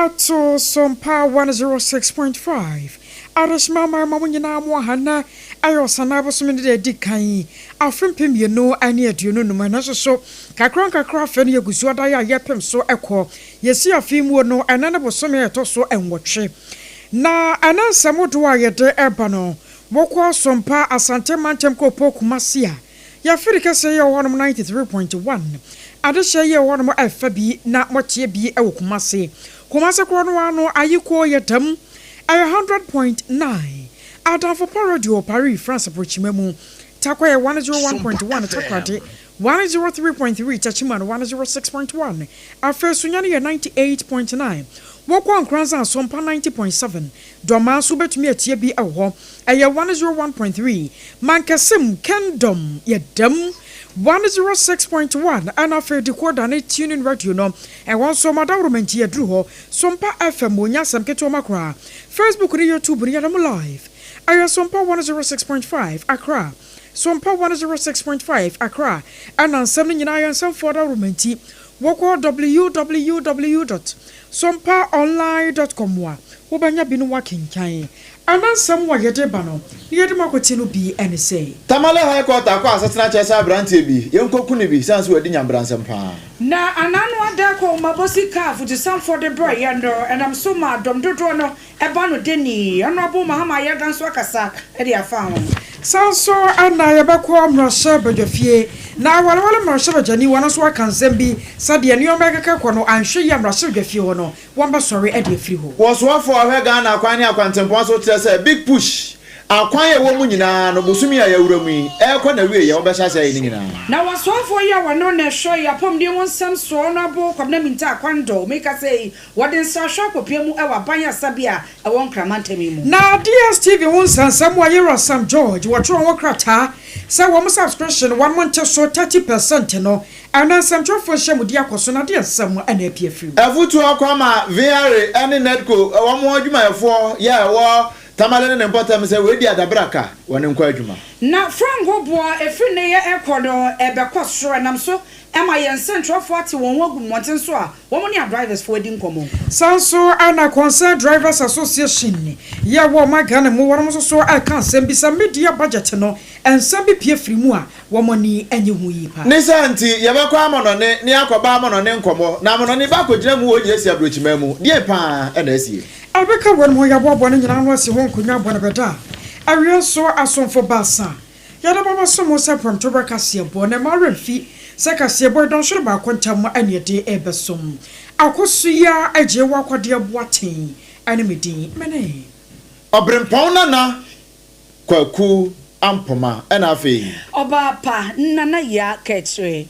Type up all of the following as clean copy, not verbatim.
Ato Sompa 106.5 Adesima mmarima mo nyinaa mo aha nnɛ ɛyɛ Ɔsanaa bosome no da edi kan afe 2025 ɛno nso so kakra nkakra afe no yɛgu so ada yɛ a yɛpem so kɔ yɛsi afe muo no ɛnɛ ne bosome a ɛtɔ so 8 na ɛnɛ nsɛm dodoɔ a yɛde ɛba no wokɔ Sompa Asante mantam kuropɔn Kumasi a Yɛafiri kɛseɛ yi wɔ hɔnom 93.1 adehyeɛ yi wɔ hɔnom ɛfa bi na moteɛ bi wɔ Kumasi. Kumasi korɔ no ara no Ayikoo yɛ dam ɛyɛ 100.9 Adamfo pa Radio wɔ Paris France brokyima mu Tarkwa yɛ 101.1 Takoradi 103.3 Techiman 106.1 Afei Sunyani yɛ 98.9 Wokɔ Nkoranza Asompa 90.7 Dɔmaa nso wobɛtumi atie bi wɔ hɔ. Ɛyɛ 101.3 Mankessim Kingdom yɛ dɛm 106.1 ɛna afei decoder ne tuning radio no ɛhɔ nso mo adaworo manti aduru hɔ Sompa FM ɔnya asɛm ketewa ma koraa Facebook ne YouTube no yɛda mo live ɛyɛ Sompa 106.5 Accra Sompa 106.5 Accra ɛna nsɛm no nyinaa yɛ nsɛmfoɔ adaworo manti Wokɔ www dot sompaonline dot com a, wobɛnya bi no woakenkan. Ɛna nsɛm a yɛde ba no, na yɛde ma akɔtie no bi ne sɛ. Tamale High Court akɔ asetena kyerɛ sɛ aberanteɛ bi, yɛnkɔku no bi sane sɛ wadi nyabransɛm paa. Na anano ada kɔ Omabosi kaa afutusamfoɔ de brɛɛ yɛn no, ɛnam so maa dɔm dodoɔ no Ɛba no dɛn ni? Honourable Mahama Ayariga nso akasa de afa ho. Saa nso na yɛbɛkɔ mmarahyɛbadwafie na Walewale mmarahyɛbagyani wɔn nso aka nsɛm bi sɛ deɛ nneɛma rekeka kɔ no anhwɛ yie a mmarahyɛbadwafie hɔ no wɔbɛsɔre de afiri hɔ. Wɔsoafoɔ a ɔhwɛ Ghana akwan ne akwantempɔn so kyerɛ sɛ Big Push akwan a ɛwɔ mu nyinaa no bosome a yɛawura mu yi ɛrekɔ n'awieɛ wɔbɛhyɛ aseɛ ayɛ ne nyinaa. Na wɔsoafoɔ yi a wɔno na ɛhwɛ yɛn apɔmuden ho nsɛm soɔ Honourable Kwabena Mintah Akwandor, mekasa yi Wɔde nsrahwɛ akɔpue mu wɔ aban asabea a ɛwɔ Nkran mantam yi mu. Na DSTV ho nsɛnsɛm a Yerah Sam George wɔtwerɛ ho krataa sɛ wɔn subscription wɔn nte so 30 percent no, ɛno nsɛmtwerɛfoɔ nhyiamudie akɔ so na deɛ nsɛm na apue afiri mu. Afutuo akɔ ama VRA ne NEDCO wɔn adwumayɛfoɔ yɛ a ɛwɔ Tamale ne ne mpɔtam sɛ wɔadi adabraka wɔ ne nkɔ adwuma. Na frango boɔ ɛfiri nneyɛ rekɔ no ɛbɛkɔ soro ɛnam so ma yɛn nsɛntwerɛfoɔ ate wɔn ho agu mmɔnten so a Wɔn ne adrivers-foɔ adi nkɔmmɔ. Saa nso na Concerned Drivers Association yɛ wɔ ɔman Ghana mu, wɔnom nso so ɛka nsɛm bi sɛ media budget no nsɛm bi pue firi mu a wɔn ani nnye ho yie paa. Ne saa nti, yɛbɛkɔ amanɔne na yɛakɔbɔ amanɔne nkɔmmɔ, na amanɔne bɛakɔgyina mu wɔ Ngyesi aburokyiman mu. Deɛn paa na asie? Ɛbɛka wɔnom ho, yɛaboaboa ne nyinaa ano asi ho nkonnwa abɔ no bɛda a awie nso asomfo baasa Yɛde ba bɛsom wo sɛ prɛmtoberɛ kaseɛbɔ, na mma wo werɛ mfi sɛ kaseɛbɔ yi dɔnhwere baako ntam na yɛde rebɛsom. Akosua Agyei Wakwadeɛ Boateng ne me din. Mene. Ɔberempɔn Nana Kwaku Ampoma ɛna afei. Ɔbaa pa Nana Yaa Kɛkyerɛ.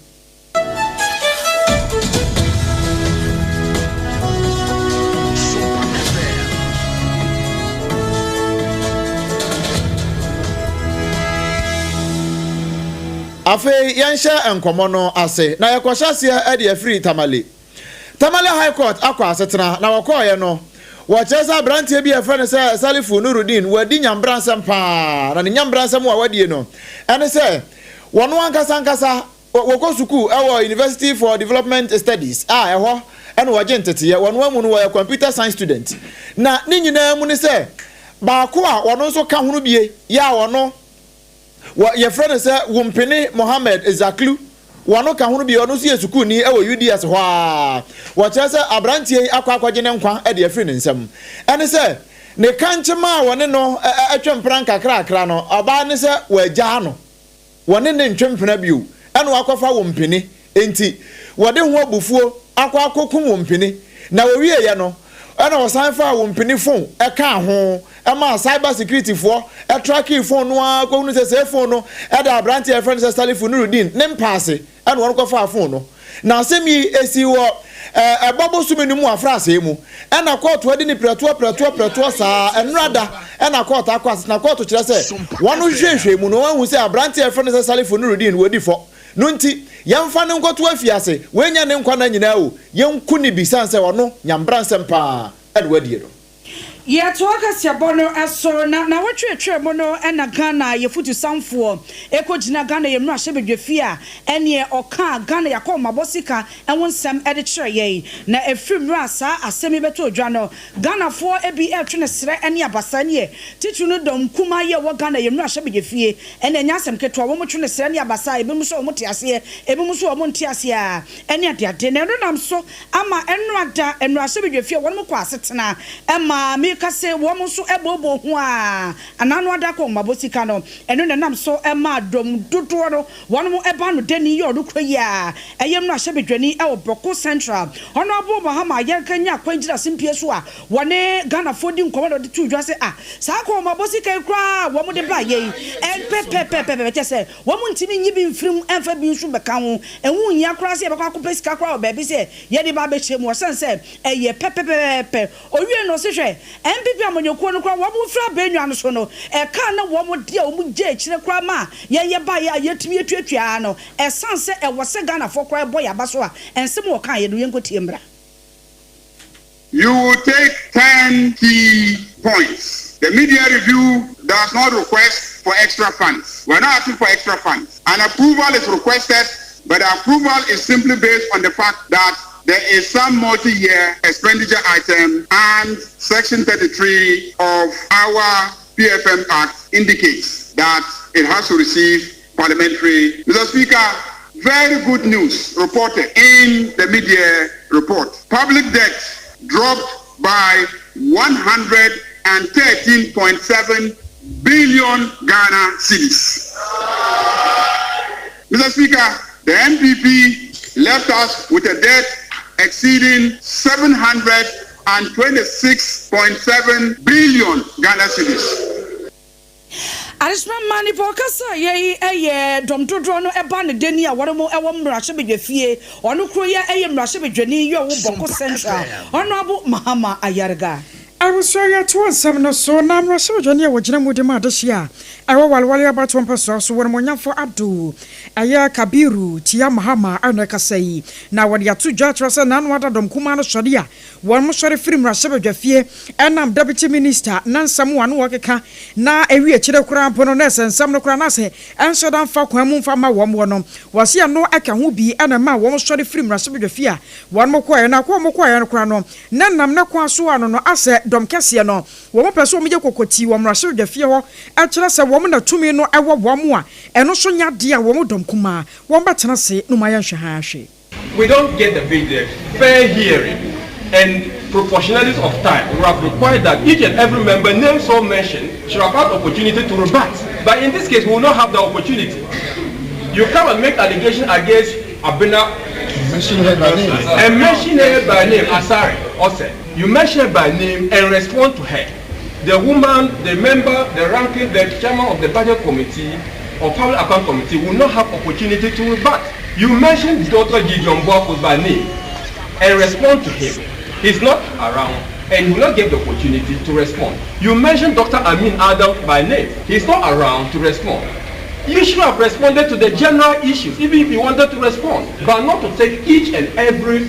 Afei yɛnhyɛ nkɔmmɔ no ase na yɛkɔhyɛ aseɛ de afiri Tamale. Tamale High Court akɔ asetena na wɔkɔɔeɛ no, wɔkyerɛ sɛ aberanteɛ bi a yɛfrɛ no sɛ Salifu Nurudeen wadi nyambransɛm paa na ne nyambransɛm a wadie no ɛne sɛ wɔno ankasa ankasa Wɔkɔ sukuu wɔ University for Development Studies a ɛhɔ na wɔgye nteteeɛ. Wɔn amu no wɔyɛ Computer Science student. Na ne nyinaa mu ne sɛ baako a ɔno nso ka ho no bie yɛ a ɔno wɔ yɛfrɛ no sɛ Wumpini Mohammed Zaklu. Wɔno ka ho no bie ɔno nso yɛ sukuuni wɔ UDS hɔ ara. Wɔkyerɛ sɛ aberanteɛ yi akɔ akɔgye ne nkwa de afiri ne nsam. Ɛne sɛ ne kankyema a wɔne no twe mpena nkakrakra no ɔbaa ne sɛ wɔagyaa no. Wɔne no ntwe mpena bio na wɔakɔfa wo mpene enti wɔde ho abufuo akɔ akɔkum wo mpene na wɔwieeɛ no ɛna wɔsan faa wo mpene phone kaa ho maa cyber security foɔ trackee phone no ara kɔhunu sɛ see phone no da aberanteɛ a yɛfrɛ no sɛ Salifu Nurudeen ne mpa ase ɛna wɔn kɔfaa phone no. Na asɛm yi esii wɔ Ɛbɔ bosome no mu afrasɛɛ mu. Ɛna kɔɔto adi no prɛtoɔ prɛtoɔ prɛtoɔ saa ara. Ɛnora da ɛna kɔɔto akɔ asetena. Kɔɔto kyerɛ sɛ wɔn hwehwɛhwɛɛ mu no wɔn ahu sɛ abranteɛ a yɛfrɛ no sɛ Salifu Nurudeen wadi fɔ. No nti yɛnfa no nkɔto afiase. Wei nyɛ ne nkwa nna nyinaa o, yɛnku no bi sane sɛ ɔno nyambra nsɛm paa ɛna wadie no. Yɛtoa kaseɛbɔ no so na nawɔtwe atwa mu no na Ghana yɛfutusanfoɔ ɛkɔgyina Ghana yɛ mmarahyɛbadwafie a ɛneɛ ɔkaa Ghana yɛakɔmmabɔ sika ho nsɛm de kyerɛ yɛn. Na ɛfiri mmerɛ a saa asɛm yi bɛtɔɔ dwa no, Ghanafoɔ bi retwe no serɛ ne abasa neɛ titiriw no dɔm kumaa yi a ɛwɔ Ghana yɛ mmarahyɛbadwafie ɛna ɛnyɛ asɛm ketewa, wɔtwe no serɛ ne abasa a ebinom nso wɔte aseɛ, ebinom nso wɔn nte aseɛ a ɛne adeade. Na ɛno nam so ama ɛno ada mmarahyɛbadwafie a wɔn kɔ asetena ma meka se wɔn nso booboo ho a anaa no ada kɔ mmabɔ sika no. Ɛno na ɛnam so ma dɔm dodoɔ no wɔn ba no dani yɛ ɔno kura yi a ɛyɛ mmarahyɛbadwani wɔ Bawku Central, Honourable Mahama Ayariga nya kwan gyina simpie so a wɔne Ghanafoɔ di nkɔmmɔ na ɔde too dwa sɛ ah saa kɔnmabɔ sika yi koraa a wɔn de baeɛ yi ɛpɛpɛpɛpɛ kyɛ sɛ wɔn ntumi nyi bi mfiri mu ɛmfa bi nso bɛka ho, ɛho nhia koraa sɛ yɛbɛkɔ akɔpɛ sika koraa wɔ baabi sɛ yɛde ba abɛhyɛ mu ɔsane sɛ ɛyɛ pɛpɛpɛpɛ. Owiei no ɔse hwɛ, NPP amanyɔkuo no koraa wɔn firi abɛnwa no so no, ɛka na wɔn de a wɔn gya akyire koraa ma yɛn yɛ baeɛ a yɛtumi atuatua no, ɛsane sɛ ɛwɔ sɛ Ghanafoɔ koraa bɔ yɛn aba so a, nsɛm a ɔkaeɛ no yɛnkɔtie mmra. You will take 10 key points. The media review does not request for extra funds. We're not asking for extra funds. An approval is requested, but the approval is simply based on the fact that there is some multi-year expenditure item, and Section 33 of our PFM Act indicates that it has to receive parliamentary. Mr. Speaker, very good news reported in the media report. Public debt dropped by 113.7 billion Ghana cedis. Mr. Speaker, the NPP left us with a debt exceeding 726.7 billion Ghana cedis. Adesima mma nipa ɔkasa yɛ ɛyɛ dɔm dodoɔ no ɛba ne dani a wɔn mo ɛwɔ mmarahyɛbadwafie, ɔno kuro yɛ ɛyɛ mmarahyɛbadwani yɛ ɔwɔ Bawku Central, Honourable Mahama Ayariga. Abusua, yɛto nsɛm no so na mmarahyɛbadwani a wɔgyina mu de ma adehye a ɛwɔ Walewale abatoɔ mpɛsoa so, wɔn mɔnyafo Abdul ɛyɛ Kabiru Tia Mahama ɛna ɛkasa yi na wɔde ato dwa kyerɛ sɛ n'ano ada dɔm kumaa no sɔre a wɔn sɔre firi mmarahyɛbadwafie ɛnam deputy minister na nsɛm a no wɔkeka na ewi akyire koraa mpo no na ɛsɛ nsɛm no koraa na sɛ ɛnhyɛ da mfa kwan mu mfa ma wɔn wɔ no wɔsi ɛno ɛka ho bi ɛna ma wɔn sɔre firi mmarahyɛbadwafie a wɔn kɔɛ na kɔ wɔn kɔɛ no koraa no na nam ne kwan so ano no asɛ dɔm kɛseɛ no wɔn pɛ sɛ wɔn yɛ kɔkɔtii wɔ mmarahyɛbadwafie hɔ ɛkyerɛ sɛ wɔn na tumi no ɛwɔ wɔn a ɛno nso nya adeɛ a wɔn dɔm kumaa wɔn bɛtena se no ma yɛnhwɛ ha ahwɛ. We don't get the fair hearing and proportionality of time would have required that each and every member name so mentioned should have had opportunity to rebut. But in this case, we will not have the opportunity. You come and make allegation against Abena Mention her by name. And mention her by name, Asare, Ose. You mention her by name and respond to her. The woman, the member, the ranking, the chairman of the budget committee or public account committee will not have opportunity to rebut. You mention Dr. Gideon Boako by name and respond to him. He's not around and he will not get the opportunity to respond. You mention Dr. Amin Adam by name. He's not around to respond. You should have responded to the general issues, even if you wanted to respond, but not to take each and every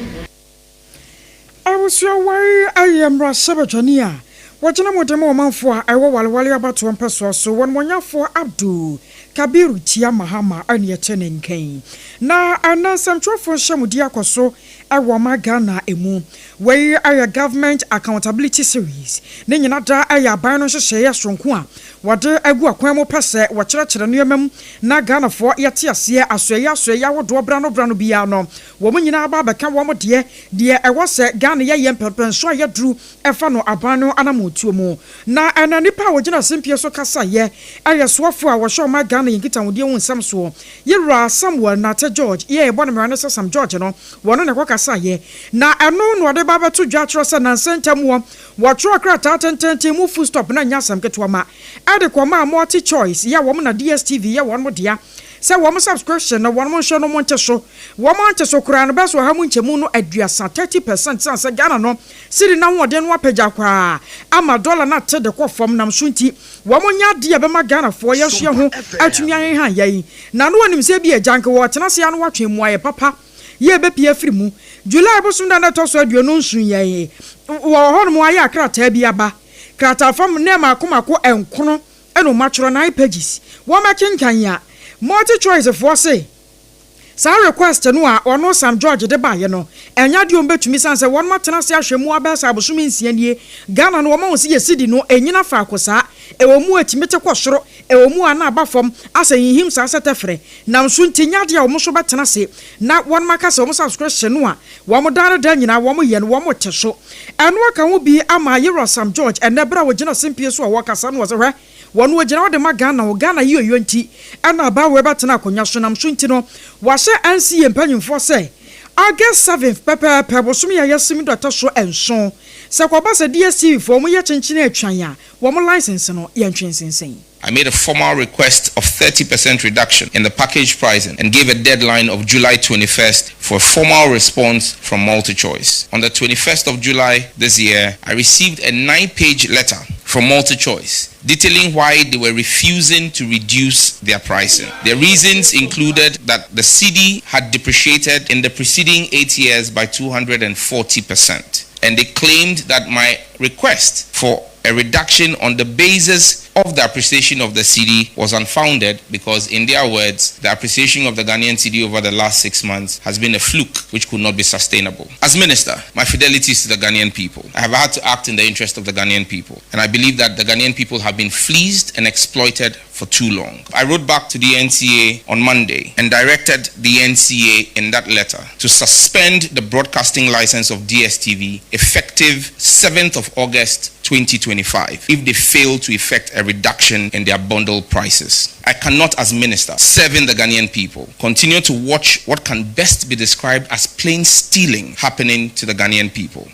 Abusua, wei ayɛ mmarahyɛbadwani a wɔgyina mu de ma ɔmanfoɔ a ɛwɔ Walewale abatoɔ mpɛsoa so, wɔn mɔnyafoɔ Abdul Kabiru Tia Mahama ɛne ɛkyɛ ne nkɛn na ɛna nsɛmtwerɛfoɔ nhyɛmudi akɔ so ɛwɔ ɔma Ghana emu. Wei ayɛ Government Accountability Series ne nyina da ɛyɛ aban no nhyehyɛeɛ soronko a wɔde agu akwan mu pɛ sɛ wɔkyerɛkyerɛ nneɛma mu na Ghanafoɔ yɛte aseɛ. Asoɛyɛ asoɛyɛ ahodoɔ bra no bra no biara no wɔn nyinaa ba abɛka wɔn deɛ deɛ ɛwɔ sɛ Ghana yɛyɛ mpɛmpɛnso a yɛduru ɛfa no aban no anammɔntuo mu. Na ɛna nipa a wɔgyina simpie so kasayɛ ɛyɛ soafoɔ a wɔhyɛ ɔma Ghana yɛn nkitahodie ho nsɛm soɔ, yɛwura Samuel Nate George, yɛ yɛbɔ no mmara ne sɛ Sam George no, wɔno ne kɔ kasayɛ na ɛno na ɔde ba bɛto dwa kyerɛ sɛ nansa ntam wɔ wɔtwerɛ krataa tententen mu full stop na nyɛ asɛm ketewa ma ɛde kɔma a Multi Choice yɛ wɔn na DStv yɛ wɔn mo dea sɛ wɔn subscription no wɔn nhwɛ no mo nte so, wɔn ante so koraa no bɛso 30% 30% san sɛ Ghana no siri na ahoɔden no apagya koraa ama dollar no ate de kɔ fam nam so nti wɔn nyɛ adeɛ a ɛbɛma Ghanafoɔ yɛnso ho atumi ahehan yɛn na no wɔnim sɛ bi agya nka wɔtena se ano watwe mu ayɛ papa yɛ bɛpie afiri mu. July bosom da na ɛtɔ so 27 yɛn wɔ hɔnom ayɛ akrataa bi aba. Kratafa mu nnɛ mako mako nkono na wɔn atwerɛ, nine pages. Wɔn bɛkenkan a, MultiChoice foɔ se saa request no a ɔno Sam George de baeɛ no, ɛnyɛ adeɛ a wɔn bɛtumi sane sɛ wɔn atena ase ahwɛ mu abɛyɛ sɛ abosome nsia nie. Ghana no wɔn ahu sɛ yɛ cedi no ɛnyina faako saa, ɛwɔ mu a ɛtumi te kɔ soro, ɛwɔ mu a na aba fam, asɛ hinhim saa sɛ tɛfrɛ. Nam so nti nyɛ adeɛ a wɔn nso bɛtena ase na wɔn aka sɛ wɔn subscription no a wɔn daa no daa nyinaa wɔn yɛ no wɔn te so. Ɛno aka ho bi ama Yerah Sam George ɛnnɛ berɛ a ɔgyina simpie so a ɔrekasa no ɔsɛ hwɛ wɔn ɔgyina hɔ de ma Ghana o Ghana yieyɔ nti ɛna abaa wei bɛtena akonwa so nam so nti no wahyɛ NCA mpanyinfoɔ sɛ August 7th pɛpɛɛpɛ bosome a yɛasim da ɛtɔ so nson sɛ kɔba sɛ DSTV foɔ wɔn yɛ kyenkyene atwan a wɔn license no yɛntwe nsensɛn. I made a formal request of 30% reduction in the package pricing and gave a deadline of July 21st for a formal response from MultiChoice. On the 21st of July this year, I received a nine-page letter from MultiChoice detailing why they were refusing to reduce their pricing. Their reasons included that the cedi had depreciated in the preceding 8 years by 240%, and they claimed that my request for a reduction on the basis of the appreciation of the cedi was unfounded because, in their words, the appreciation of the Ghanaian cedi over the last 6 months has been a fluke which could not be sustainable. As minister, my fidelity is to the Ghanaian people. I have had to act in the interest of the Ghanaian people, and I believe that the Ghanaian people have been fleeced and exploited for too long. I wrote back to the NCA on Monday and directed the NCA in that letter to suspend the broadcasting license of DSTV effective 7th of August 2025 if they fail to effect a reduction in their bundle prices. I cannot, as minister serving the Ghanaian people, continue to watch what can best be described as plain stealing happening to the Ghanaian people.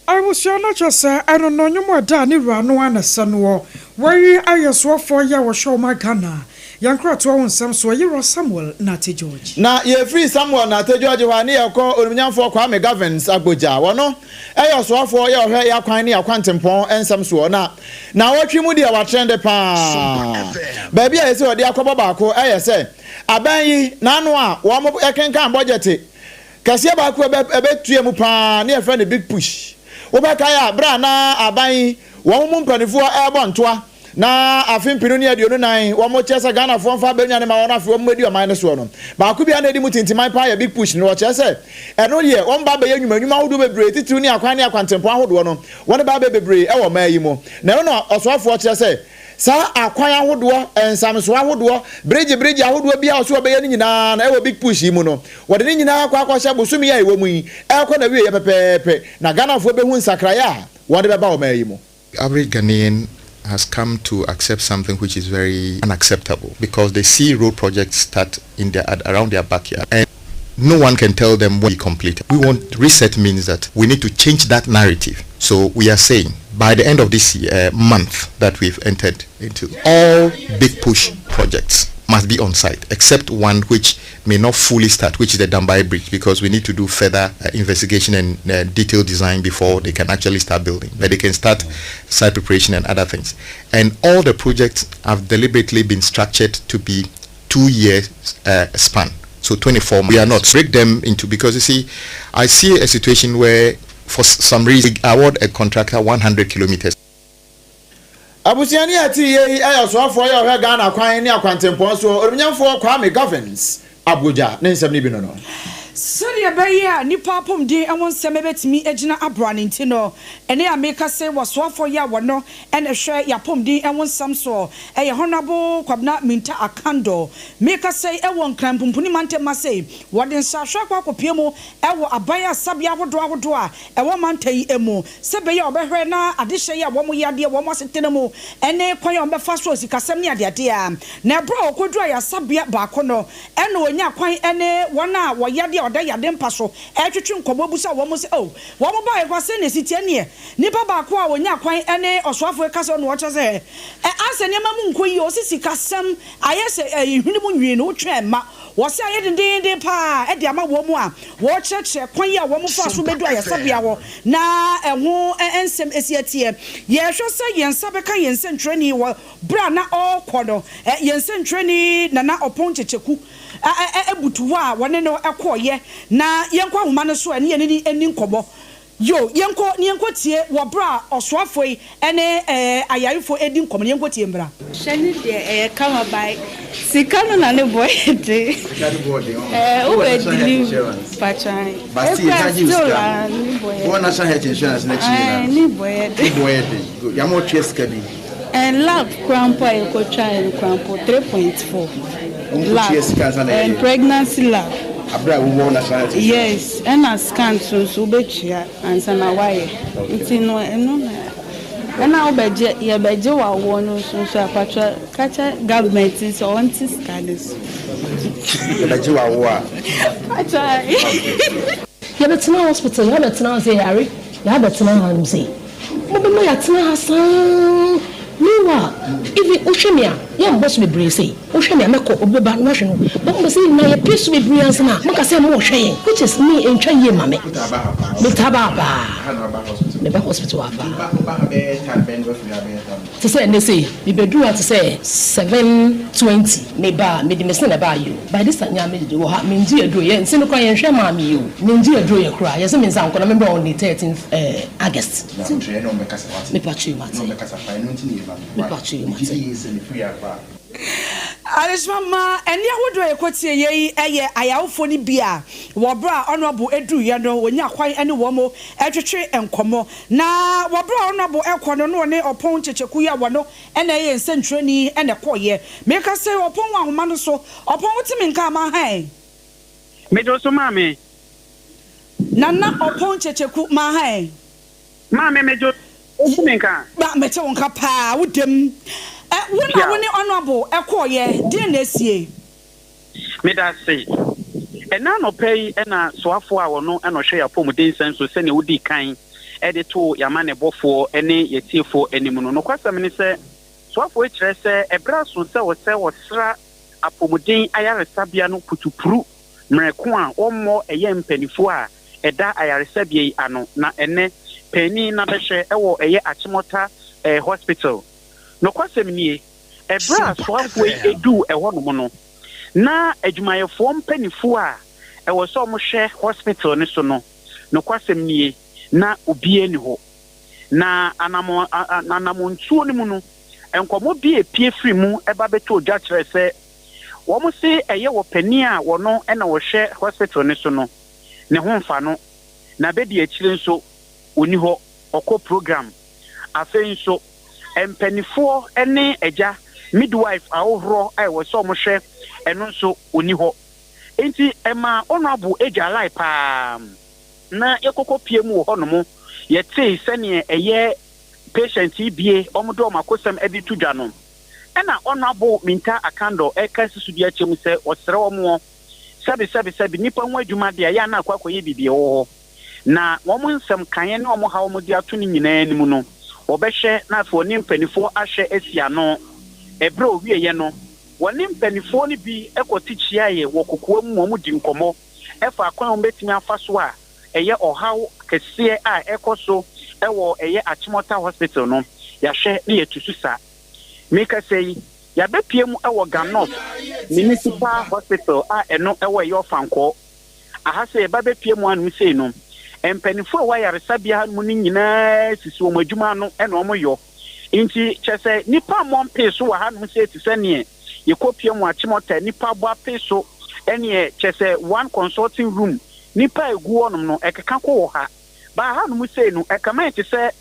Abusua no kyerɛ sɛ ɛno no nnwom a ɛda ne wura no anasa noɔ wɔyi ayɛ soafoɔ yi a wɔhwɛ ɔma Ghana yɛn nkratoɔ wo nsɛm so ɛyɛ Samuel Nate George. Na yɛfiri Samuel Nate George hɔ a ne yɛkɔ onimnyamfoɔ Kwame Governs Agbodza. Wɔno ɛyɛ ɔsoafoɔ yɛ ɔhwɛ yɛakwan ne yɛakwantempɔn nsɛm soɔ na wɔtwe mu deɛ watrɛnde paa baabi a yɛsɛ wɔde akɔbɔ baako ɛyɛ sɛ aban yi n'ano a wɔn ɛkenkan budget kɛseɛ baako ɛbɛtua mu paa ne yɛfrɛ no Big Push. Wobɛkae a berɛ a na aban yi wɔn mu mpanimfoɔ ɛrebɔ ntoa na afe 2024 wɔn kyerɛ sɛ Ghanafoɔ mfa bɛnya ne ma wɔn afe wɔn adi ɔman no soɔ no, baako bi a na edi mu tintiman paa yɛ Big Push no. Wɔkyerɛ sɛ ɛno deɛ wɔn ba bɛyɛ nnwuma nnwuma ahodoɔ bebree titiriw ne akwan ne akwantempɔn ahodoɔ no wɔn ba bɛ bebree ɛwɔ ɔman yi mu. Na ɛno na ɔsoafoɔ kyerɛ sɛ saa akwan ahodoɔ, nsamsoɔ ahodoɔ, bridge bridge ahodoɔ bi a ɔso ɔbɛyɛ no nyinaa na ɛwɔ Big Push yi mu no, wɔde ne nyinaa akɔ akɔhyɛ bosomi a ɛwɔ mu yi ɛrekɔ na wie yɛ pɛpɛɛpɛ na Ghanafoɔ bɛhu nsakraeɛ a wɔde bɛba ɔman yi mu. Average Ghanaian has come to accept something which is very unacceptable because they see road projects start in their around their backyard and no one can tell them when complete. We want reset means that we need to change that narrative. So we are saying by the end of this year, month that we've entered into, all Big Push projects must be on site, except one which may not fully start, which is the Dambai Bridge, because we need to do further investigation and detailed design before they can actually start building. But they can start site preparation and other things. And all the projects have deliberately been structured to be 2 years span. So 24 months. We are not break them into, because you see, I see a situation where for some reason we award a contractor 100 kilometers. Abusuani a ti yie yi ɛyɛ ɔsoafoɔ yɛ ɔhwɛ Ghana kwan ne akwantempɔn so, onimnyamfoɔ Kwame Governs Agbodza ne nsɛm no bi no. Sɛdeɛ ɛbɛyɛ a nipa apɔmuden ho nsɛm bɛtumi agyina aboa ne nti no, ɛne a meka sɛ wɔsoafoɔ yi a wɔno ɛna hwɛ yɛapɔmuden ho nsɛm soɔ ɛyɛ Honorable Kwabena Mintah Akandoh. Meka sɛ ɛwɔ Nkran Pumpuni mantam ase, wɔde nsrahwɛ akɔ akɔpie mu ɛwɔ aban asabea ahodoɔ ahodoɔ a ɛwɔ mantam yi mu sɛ bɛyɛ a ɔbɛhwɛ na adehyɛ yi a wɔn yɛ adeɛ wɔn asetena mu ɛne kwan a wɔbɛfa so sikasɛm ne adeadeɛ a. Na ɛberɛ a wɔkɔduru ayasabea baako no, ɛna wɔnya kwan ɛne wɔn a wɔyɛ adeɛ a ɔda yade mpa so ɛtwetwe nkɔmmɔ busa wɔn sɛ, oh, wɔn ba yɛ kwa sɛ na esi tie neɛ nipa baako a wɔnya kwan ɛne ɔsoafoɔ kasa no, ɔkyerɛ sɛ ɛ asɛ nneɛma mu nkɔ yie. Ɔsi sikasɛm ayɛ sɛ ɛyɛ hwene mu nwi no wotwɛn ma wɔsɛ ayɛ dendenden paa ɛde ama wɔn mu a wɔrekyerɛkyerɛ kwan yi a wɔn fa so bɛdu ayasabea hɔ na ɛho nsɛm esi ateɛ. Yɛhwɛ sɛ yɛn nsa bɛka yɛn nsɛntwerɛni wɔ bere a na ɔrekɔ no, yɛn nsɛntwerɛni Nana Ɔpɔn Kyekyeku ebutu hɔ a wɔne no ɛkɔɔyɛ na yɛnkɔ ahoma no so ɛne yɛn ani nkɔmɔ. Yo, yɛnkɔ na yɛnkɔ tie wɔ berɛ a ɔsoafoɔ yi ne ayarefoɔ redi nkɔmmɔ no, yɛnkɔ tie mbra. Hyɛ no deɛ ɛyɛ kama by sika no na ne boɔ yɛ den ɛɛ wo bɛ deliver patran ekura still a ne boɔ yɛ den ɛɛ ne boɔ yɛ den ɛɛ lab kura mpo a yɛkɔ twa yɛ no kura mpo 3.4 lab ɛɛ pregnancy lab yes ɛna scan so nso wobɛtua ansa na wayɛ nti no ɛno na. Ɛna wobɛgye yɛbɛgye wawoɔ no nso nso a patrɔ kakyɛ government sɛ ɔnte sika no so. Yɛbɛgye wawoɔ a. Patrɔ ae. Yɛbɛtena hospital yɛabɛtena ha sɛ yɛyare yɛabɛtena ha nom sei mobɛma yɛatena ha saa meanwhile even wohwɛ me a yɛmbɔ so bebree sei wohwɛ me a mɛkɔ obi bɛba na wahwɛ no but mobɛ sɛ yɛn nyinaa yɛpɛ so bebree ansa na moka sɛ mohwɛ yɛn which is me ɛntwa yie ma me metaa ba ha paa. Meba hospital ha paa. Te sɛ ɛnnɛ sei, mebɛduru ha te sɛ 7:20. Meba a, mede me se na ɛbaeɛ o. By this time nyaa medede wɔ ha, mengye aduro yɛ, nse no koraa yɛnhwɛ maa me o. Mengye aduro yɛ koraa, yɛse me nsa nkɔ na membra on the 13th eh, August. Mepa kyɛw mate. Mepa kyɛw mate. Adesua ma ɛnne ahodoɔ a yɛkɔtie yei yɛ ayawofoɔ no bi a wɔ berɛ a Honourable duruiɛ no wɔnyaa kwan ne wɔn twetwe nkɔmmɔ. Na wɔ berɛ a Honourable rekɔ no na ɔne Ɔpɔn Kyekyeku yi a wɔno na ɛyɛ nsɛntwerɛni na ɛkɔeɛ. Meka sɛ Ɔpɔn wɔ ahoma no so. Ɔpɔn wote me nka ama hɛn? Megye wo so maame. Nana Ɔpɔn Kyekyeku ma hɛn? Maame megye wo so me nka. Ma mete wo nka paa wo dam. Ɛ wo na wo ne honourable kɔɔyɛ deɛn na asie? Medase. Ɛnnɛ anɔpa yi na soafoɔ a ɔno na ɔhwɛ yɛn apɔmuden nsɛm so sɛnea wodii kan de too yɛn amanneɛbɔfoɔ ne yɛn atiefoɔ anim no. Nokwasɛm ne sɛ, soafoɔ yi kyerɛ sɛ ɛberɛ aso sɛ ɔsɛ ɔsra apɔmuden ayaresabea no putupru mmerɛ ko a wɔmmɔ ɛyɛ mpaninfoɔ a ɛda ayaresabea yi ano na ɛnnɛ panin no abɛhwɛ wɔ ɛyɛ Achimota Hospital. Nokwasɛm nie, ɛberɛ a asoafoɔ yi duu ɛhɔnom no, na adwumayɛfoɔ mpaninfoɔ a ɛwɔ sɛ wɔhwɛ hospital no so no, nokwasɛm nie, na obiara nni hɔ. Na anamɔ anamɔntuo no mu no, nkɔmmɔ bi a ɛpue firi mu ba bɛtɔɔ dwa kyerɛɛ sɛ wɔse ɛyɛ ɔpanin a ɔno na ɔhwɛ hospital no so no, ne ho mfa no, na bɛdi akyire nso ɔnni hɔ, ɔkɔ program. Afei nso, mpaninfoɔ ne agya, midwife, ahohorɔ a ɛwɔ sɛ wɔhwɛ ɛno nso ɔnni hɔ. Enti ɛmaa Honourable gyaalae pa ara na yɛkɔkɔ pie mu wɔ hɔnom, yɛtee sɛdeɛ ɛyɛ patient yi bie wɔde wɔn akosɛm de to dwa no. Ɛna Honourable Mintah Akandoh reka si so de akyɛ mu sɛ ɔsrɛ wɔn Sɛbe, sɛbe, sɛbe, nnipa ho adwuma deɛ, ɛyɛ a na akɔ akɔyɛ biribi ɛwɔ hɔ. Na wɔn nsɛm kaeɛ ne wɔn haw a wɔde ato no nyinaa anim no, wɔbɛhwɛ na afei wɔne mpaninfoɔ ahwɛ asi ano. Ɛberɛ a ɔwieeɛ no, wɔne mpaninfoɔ no bi kɔte kyiaeɛ wɔ kokoa mu ma wɔdi nkɔmmɔ fa kwan a wɔbɛtumi afa so a ɛyɛ ɔhaw kɛseɛ a ɛrekɔ so wɔ ɛyɛ Achimota Hospital no, yɛahwɛ na yɛatu so sa. Merekasa yi, Yɛabɛpue mu wɔ Ga North Municipal Hospital a ɛno wɔ ɛyɛ Ɔfankɔɔ. Aha sɛ yɛba bɛpue mu hanom sei no, mpaninfoɔ a ɛwɔ ayaresabea hanom no nyinaa sisi wɔn adwuma ano na wɔn yɔ. Nti kyerɛ sɛ nnipa mmɔ mpee so wɔ hanom sei te sɛ neɛ yɛkɔ pue mu Achimota nnipa bɔ apee so ɛneɛ kyerɛ sɛ one consulting room nnipa a ɛgu hɔnom no ɛkeka kɔ wɔ ha. But hanom sei no ɛkame ayɛ te sɛ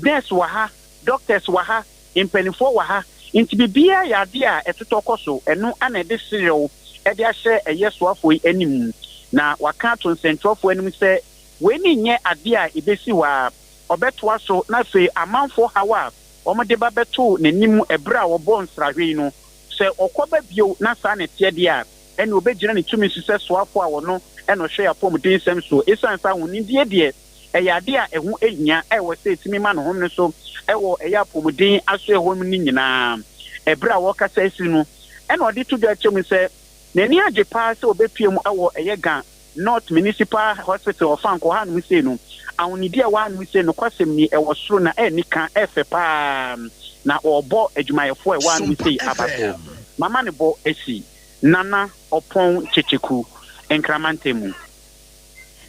nurse wɔ ha, doctors wɔ ha, Mpanimfoɔ wɔ ha, nti biribiara yɛ adeɛ a ɛtotɔ kɔ so, ɛno na ɛde serew de ahyɛ ɛyɛ soafoɔ yi anim. Na waka ato nsɛntwerɛfoɔ anim sɛ wei ne nyɛ adeɛ a ɛbɛsi hɔ ara, ɔbɛtoa so na afei amanfoɔ haw a wɔde ba bɛto n'anim ɛberɛ a wɔbɔ nsrahwɛ yi no, sɛ ɔkɔba bio na saa na ɛteɛ deɛ a, ɛnneɛ ɔbɛgyina ne tumi so sɛ soafoɔ a ɔno na ɔhwɛ yɛn apɔmudensɛm soɔ, ɛsiane sɛ ahonidie deɛ ɛyɛ ade a ɛho hia a ɛwɔ sɛ etumi ma ne home no so wɔ ɛyɛ apɔmuden asoɛe hɔ no nyinaa. Bere a wɔrekasa asi no, ɛna ɔde to dwa kyerɛ mu sɛ n'ani agye paa sɛ obepue mu wɔ ɛyɛ Ga North Municipal Hospital Ɔfankɔ hanom sei no. Ahonidi a ɛwɔ hanom sei, nokwasɛm ni, ɛwɔ soro na ɛyɛ anika, ɛyɛ fɛ paa, na wɔrebɔ adwumayɛfo a ɛwɔ hanom sei aba so. Mama ne bo asi Nana Ɔpɔn Kyekyeku, Nkraman Ntamu.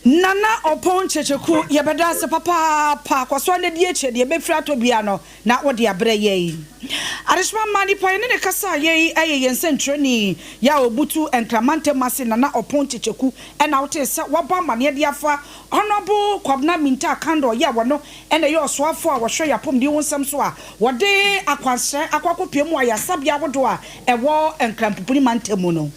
Nana Ɔpɔn Kyekyeku, yɛbɛda ase papaapa. Kɔ so ara na di akyire, deɛ ɛbɛfiri atɔ biara no, na wode abrɛ yɛn. Adehyema mma, nipa yɛne no kasaeɛ yi yɛ yɛn sɛnkyerɛni yɛ a ɔbutu Nkran mantam ase, Nana Ɔpɔn Kyekyeku, ɛna wotee sɛ wabɔ amaneɛ de afa Honourable Kwabena Mintah Akandoh yɛ a wɔno na ɛyɛ ɔsoafoɔ a wɔhwɛ yɛn apɔmuden ho nsɛm so a wɔde akwanhyerɛ akɔ akɔpue mu ayaresabea ahodoɔ a ɛwɔ Nkran Pupuni mantam mu no.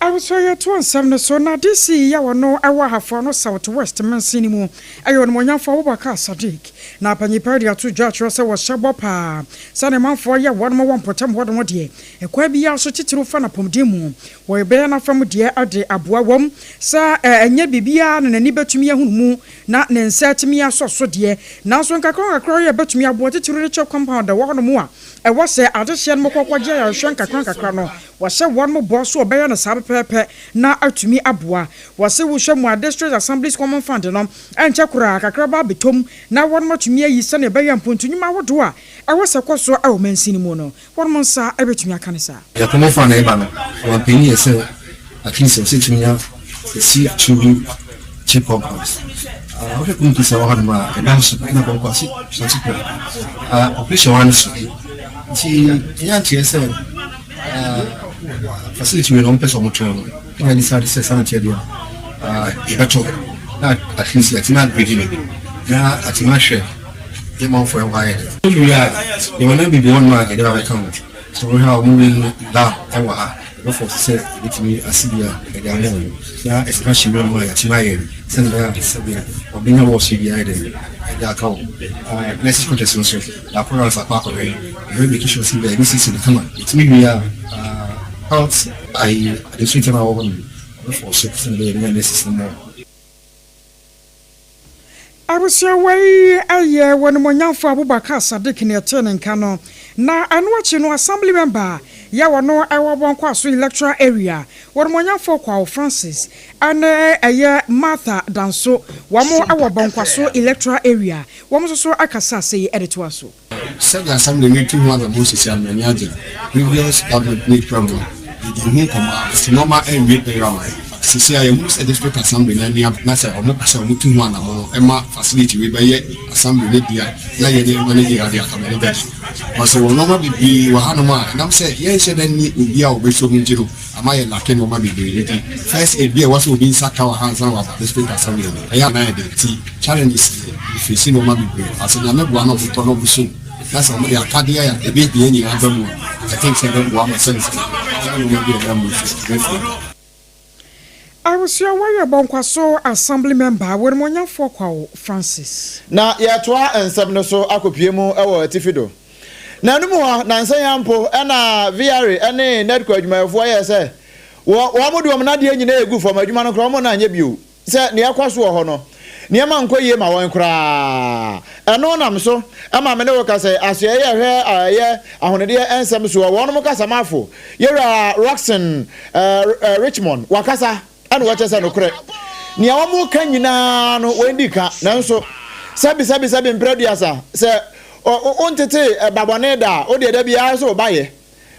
Awusoyɛ toɔ nsɛm no so na DC yi a ɔno wɔ Ahafo Ano South West mansin no mu yɛ Onimuonyamfoɔ Abubakar Sadiq na panyin pa de ato dwa kyerɛ sɛ wɔhyɛ bɔ paa sɛ ne manfoɔ yɛ wɔnom wɔ mpɔtam hɔnom deɛ ɛkwan biara so titiriw fa n'apɔmuden mu wɔbɛyɛ n'afam deɛ de aboa wɔm sɛ ɛnyɛ biribiara na n'ani bɛtumi ahunu mu na ne nsa atumi asɔ so deɛ nanso nkakra nkakra yɛ bɛtumi aboa titiriw ne kyɛ compound ɛwɔ hɔnom a ɛwɔ sɛ adehyeɛ no mokɔkɔgye ayarehwɛ nkakra nkakra no Wɔahyɛ wɔn bɔ sɛ wɔbɛyɛ no saa pɛpɛɛpɛ na atumi aboa. Wɔse wohwɛ mu a District Assemblies Common Fund no ɛnkyɛ koraa kakra ba abɛtɔ mu na wɔn atumi ayi sɛnea ɛbɛyɛ a mpontu nnwuma ahodoɔ a ɛwɔ sɛ ɛkɔ so wɔ mansin no mu no wɔn nsa bɛtumi aka no saa. Yɛ Common Fund a ɛba no, ɔmanpanin yɛ sɛ at least ɔsɛ tumi nya ɛsi children chip compounds. Wohwɛ communities a ɛwɔ hanom a ɛdɔɔso na bɔnkɔ ase so pɛ. Population wɔ ha no so nti ɛnyɛ nkyerɛ sɛ Facility wei na wɔn pɛ sɛ wɔn tɔn no ɛna decide sɛ saa nkyɛn deɛ yɛbɛtɔ na at least yɛatumi upgrade no na atumi ahwɛ yɛ manfoɔ ɛhɔ ayɛ dɛ. Wowie a yɛwɔ nneɛma bebree wɔ hɔnom a yɛde ba bɛka ho sɛ wohwɛ a wɔn wei lab ɛwɔ ha yɛbɛfɔ sɛ yɛbɛtumi asi bi a yɛde ama wɔn na expansion bi wɔ hɔ a yɛatumi ayɛ sɛdeɛ ɛbɛyɛ a sɛdeɛ wɔbɛnya wɔ so bi ayɛ dɛ ɛde aka ho nurses quarters nso. Baako na ɔsa kɔ akɔhwɛ yɛbɛ make sure sɛ yɛbɛ siesie no kama yɛtumi wie a health ayi adesua ntɛm a ɛwɔ hɔ no ɔbɛ force sɛnea ɛbɛyɛ yɛbɛnya nurses no more. Abusua wei yɛ Onimuonyamfo Abubakar Sadiq na ɛtee ne nka no. Na ɛno akyi no Assembly Member yɛ ɔno ɛwɔ Bonkwaso Electoral Area, Onimuonyamfo Kwawo Francis ɛne ɛyɛ Martha Danso wɔn ɛwɔ Bonkwaso Electoral Area Wɔn nso so akasa sei de toa so. Sɛdeɛ assembly no retu ho anammɔn sisi ano m'ani agye. Previous government no retwa mu no, yɛdii ho nkɔmmɔ ara but nnoɔma anwie pɛyɛ ama yɛn. But sisi a yɛhunu sɛ district assembly no ani abere na sɛ wɔpɛ sɛ wɔtu ho anammɔn ma facility wei bɛyɛ assembly no dea na yɛn nneɛma no nyinaa de aka m'ani bɛgye. Because yɛwɔ nnoɔma bebree wɔ hanom a ɛnam sɛ yɛnhyɛ da nni obi a ɔbɛsɔ mu nti no, Ama yɛ lacke nnoɔma bebree nti first aid bi a ɛwɔ sɛ obi nsa ka wɔ ha ansa na waba district assembly no ɛyɛ a na ayɛ den nti challenges deɛ yɛ face nnoɔma bebree but sɛ Nyame boa na ɔmo tɔ na ɔmo som na sɛ ɔmo de akadeɛ a ɛbɛhia nyinaa ba mu a I think sɛ ɛbɛboa ma sɛne sɛ saa nnoɔma bi a ɛnam mu nso ɛbɛfiri aba. Abusua wei yɛ Bɔnkwaso Assembly Member Wonimuonyamfoɔ Kwawo Francis. Na yɛtoa nsɛm no so akɔpue mu wɔ atifi do. Na ɛno mu hɔ, nnansa yi ara mpo na VRA ne NEDCO adwumayɛfoɔ yɛɛ sɛ wɔ wɔn de wɔn nnadeɛ nyinaa regu fam, adwuma no koraa wɔn nna nyɛ bio, sɛ nea ɛkɔ so wɔ hɔ no, nneɛma nkɔ yie ma wɔn koraa. Ɛno nam so ma me ne wo kasa yi, asoɛeɛ a ɛhwɛ a ɛyɛ ahonedeɛ nsɛm soɔ, wɔnom kasamafo, Yɛwura Rockson Richmond, wakasa. Ɛna wɔkyerɛ sɛ nokorɛ, nea wɔka nyinaa no wɔadi ka, nanso sɛbi sɛbi sɛbi mprɛ aduasa, sɛ wontetee ba bɔne da a, wodeɛ da biara sɛ wo ba yɛ.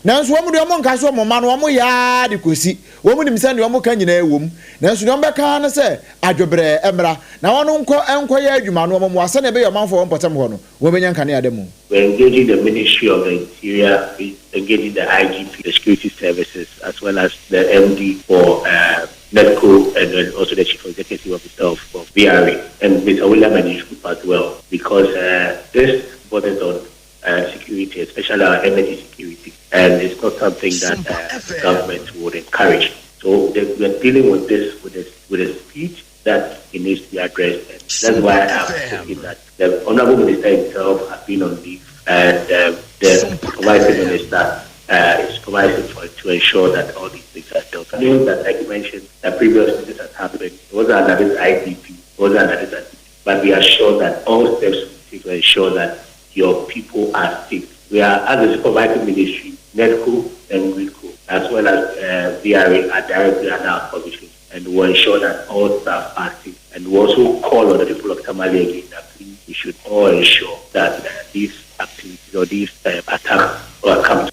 Nanso wɔn deɛ wɔnka sɛ wɔn mma no wɔyɛ ara de kɔsi, wɔn nim sɛ nea wɔka nyinaa wɔ mu, nanso nea wɔbɛka ara ne sɛ adwobrɛɛ mmra, na wɔn nkɔ nkɔyɛ adwuma no wɔn mmoa sɛnea ɛbɛyɛ ɔmanfoɔ a wɔn mpɔtam hɔ no wɔbɛnya nkanea da mu. We're engaging the Ministry of the Interior, we're engaging the IGP, the security services, as well as the MD for uh, NEDCO and then also the Chief Executive Officer of, of VRA and Mr. William and his group as well, because uh, this borders on uh, security, especially our energy security, and it's not something that uh, government would encourage. So they, we're dealing with this with a, with a speed that it needs to be addressed. And that's why I'm thinking that the Honorable Minister himself has been on leave and um, the supervising minister uh, is supervising for to ensure that all these things are dealt with. I that, like you mentioned, that previously this has happened. It wasn't under this IDP, it wasn't under this IDP. But we are sure that all steps we take to ensure that your people are safe. We are, as a supervising ministry, NEDCO and GRIDCO, as well as uh, VRA, are directly under our provision and we will ensure that all staff are safe. And we also call on the people of Tamale again that please we should all ensure that uh, these activities or these uh, attacks will come.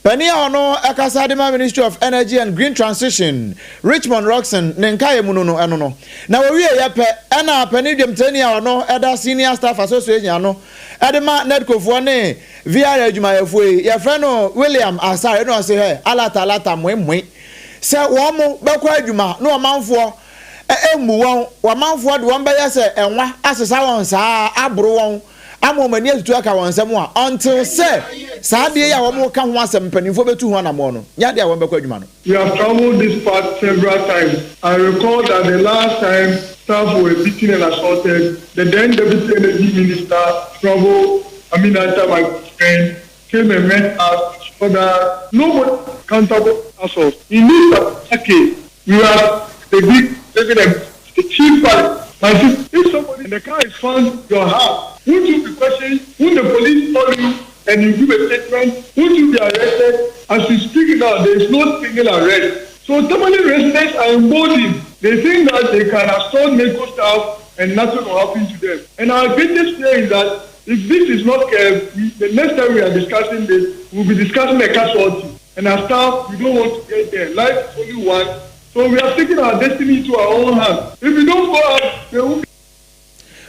Panin a ɔno ɛkasa de ma Ministry of Energy and Green Transition, Richmond Rockson ne nkaeɛ mu no no ɛno no. Na wɔwieeɛ pɛ ɛna panin dwamtenani a ɔno ɛda Senior Staff Association ano ɛde ma NEDCOfoɔ ne VRA adwumayɛfoɔ yi, yɛfrɛ no William Asare na ɔse hɛ alata alata moe moe sɛ wɔn mo bɛkɔ adwuma na ɔmanfoɔ mmu wɔn, ɔmanfoɔ de wɔn bɛyɛ sɛ ɛnwa asesa wɔn saa aboro wɔn ama wɔn ani atutu aka wɔn nsam a, until sɛ saa adeɛ yi a wɔreka ho asɛm mpanimfoɔ bɛtu ho anammɔn no, nyɛ adeɛ a wɔbɛkɔ adwuma no. We have travelled this path several times. I recall that the last time staff were beaten and assaulted, the then Deputy Energy Minister, Travel Aminata, my friend, came and met us so that nobody accountable assault. In this particular case, we are the big president, the chief pilot. My sister, if somebody in the car is found your house, won't you be questioned? Won't the police call you and you give a statement? Won't you be arrested? As we speak now, there is no single arrest. So Tamale residents are emboldened. They think that they can assault medical staff and nothing will happen to them. And our greatest fear is that if this is not kept, we, the next time we are discussing this, we'll be discussing a casualty. And as staff, we don't want to get there. Life is only one. So we are taking our destiny into our own hands. If we don't go out, there will be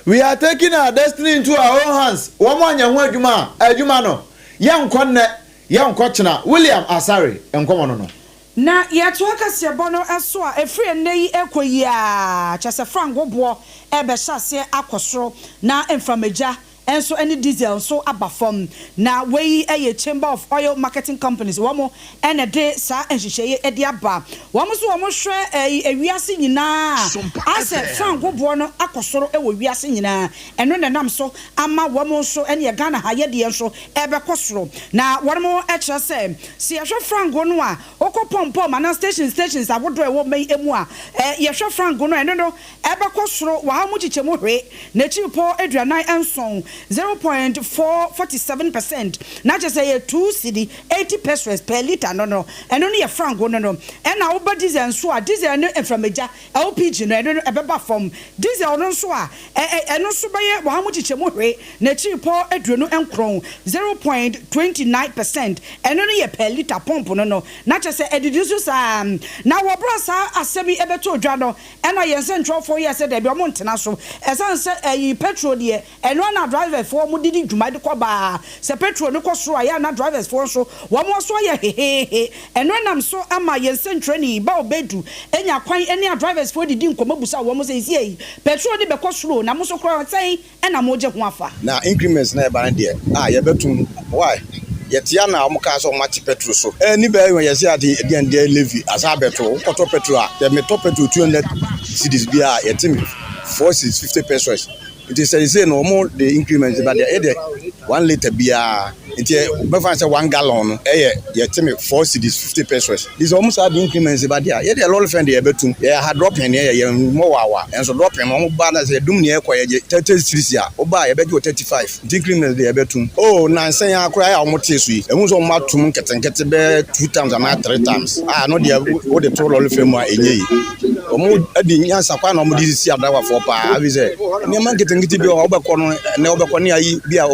We are taking our destiny into our own hands. Wɔn anyɛ ho adwuma a, adwuma no, yɛnkɔ nnɛ, yɛnkɔ kyena. William Asare, nkɔmɔ no no. Na yɛtoa kaseɛbɔ no so a, ɛfiri ɛnnɛ yi rekɔ yi ara, kyerɛ sɛ frango boɔ rebɛhyɛ aseɛ akɔ soro, na mframagya nso ne diesel nso aba fam. Na wei yɛ Chamber of Oil Marketing Companies, wɔn na ɛde saa nhyehyɛe yi de aba. Wɔn nso wɔhwɛ wiase nyinaa a, asɛ frango boɔ no akɔ soro wɔ wiase nyinaa, ɛno na ɛnam so ama wɔn nso ne Ghana ha yɛdeɛ nso rebɛkɔ soro. Na wɔn kyerɛ sɛ, sɛ yɛhwɛ frango no a, Wokɔ pɔmpɔm anaa station stations ahodoɔ a ɛwɔ ɔman yi mu a, yɛhwɛ frango no a, ɛno no ɛbɛkɔ soro wɔ ha mu kyekyɛmu hwee, n'akyiripɔ 47, 0.447%, na kyerɛ sɛ ɛyɛ 2 cedi 80 pesewas per litre no no, ɛno no yɛ frango no no. Ɛna woba diesel nso a, diesel ne mframagya, LPG, no, ɛno no ɛbɛba fam. Diesel no nso a, ɛno nso bɛyɛ wɔ ha mu kyekyɛmu hwee, N'akyiripɔ 29, 0.29%, ɛno no yɛ per litre pɔmp no no, na kyerɛ sɛ ɛdidi so saa ara. Na wɔ berɛ a saa asɛm yi bɛtoo dwa no, ɛna yɛn nsɛntwerɛfoɔ yɛɛ sɛ dabi wɔn ntena so, ɛsiane sɛ ɛyi petrol deɛ, ɛno ara na drivers-foɔ wɔn de di dwuma de kɔ baa, sɛ petrol no kɔ soro a, ɛyɛ a na drivers-foɔ nso wɔn aso ayɛ heheehe. Ɛno nam so ama yɛn nsɛntwerɛni Bao Bedu anya kwan ne adrivers-foɔ didi nkɔmmɔ busa wɔn sɛ, seesei petrol no bɛkɔ soro o, na mo nso koraa sɛn na mogye ho afa. Na increments na ɛba no deɛ ah yɛbɛtum why yɛtea na wɔn kaa sɛ wɔn ate petrol so eh ni bɛyɛ wɔn yɛsɛ ade ɛdeɛn deɛ levy asa abɛto wokɔtɔ petrol a sɛ metɔ petrol 200 cedis bi a yɛte me 4 cedis 50 pesos nti sɛ sɛ no wɔn de increment ba deɛ ɛyɛ deɛ 1 litre biara nti bɛfa sɛ 1 gallon no ɛyɛ yɛte me 4 cedis 50 pesos Nti sɛ wɔn saa de increments ba deɛ a, yɛ deɛ lɔre fɛn deɛ yɛbɛtum. Yɛ ha dropping deɛ yɛ yɛn mmɔ wawa. Nso dropping no wɔn ba na sɛ yɛdum neɛ ɛkɔ yɛgye 30 cedis a, wo ba a yɛbɛgye wo 35. Nti increments deɛ yɛbɛtum. Oh nansa yi ara koraa a wɔn tee so yi, yɛhu sɛ wɔn atum nketenkete bɛyɛ two times anaa three times a ɛno deɛ wo de to lɔre fɛn mu a ɛnyɛ yie. Wɔn de nyansa kwan na wɔn de sisi adrawafoɔ paa ɛfiri sɛ nneɛma nketenkete bi wɔ hɔ a wobɛkɔ no ɛnɛ wobɛkɔ ne ayi bi a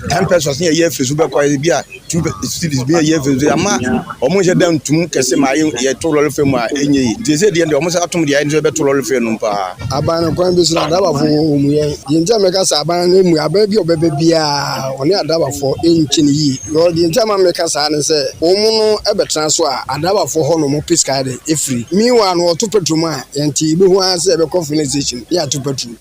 10 pesos ne ayi afiri so wobɛkɔ bi a tu cities bi a ɛyɛ fɛ nso ama wɔn nhyɛ da ntum kɛse ma yɛto lɔre fɛ mu a ɛnyɛ yi nti sɛ deɛ deɛ wɔn sɛ atom deɛ ɛnso bɛto lɔre fɛ no paa. Aban no kwan bi so no adrabafoɔ wɔ mu yɛn deɛ nti a meka sɛ aban no emu aban bi a ɔbɛba biara ɔne adrabafoɔ nkyɛ no yie because deɛ nti a ma meka saa ne sɛ wɔn no ɛbɛtena so a adrabafoɔ hɔ na wɔn pɛ sika de efiri meanwhile no wɔto petrol mu a yɛn ti yɛbɛhu ara sɛ yɛbɛkɔ filling station ne yɛato petrol.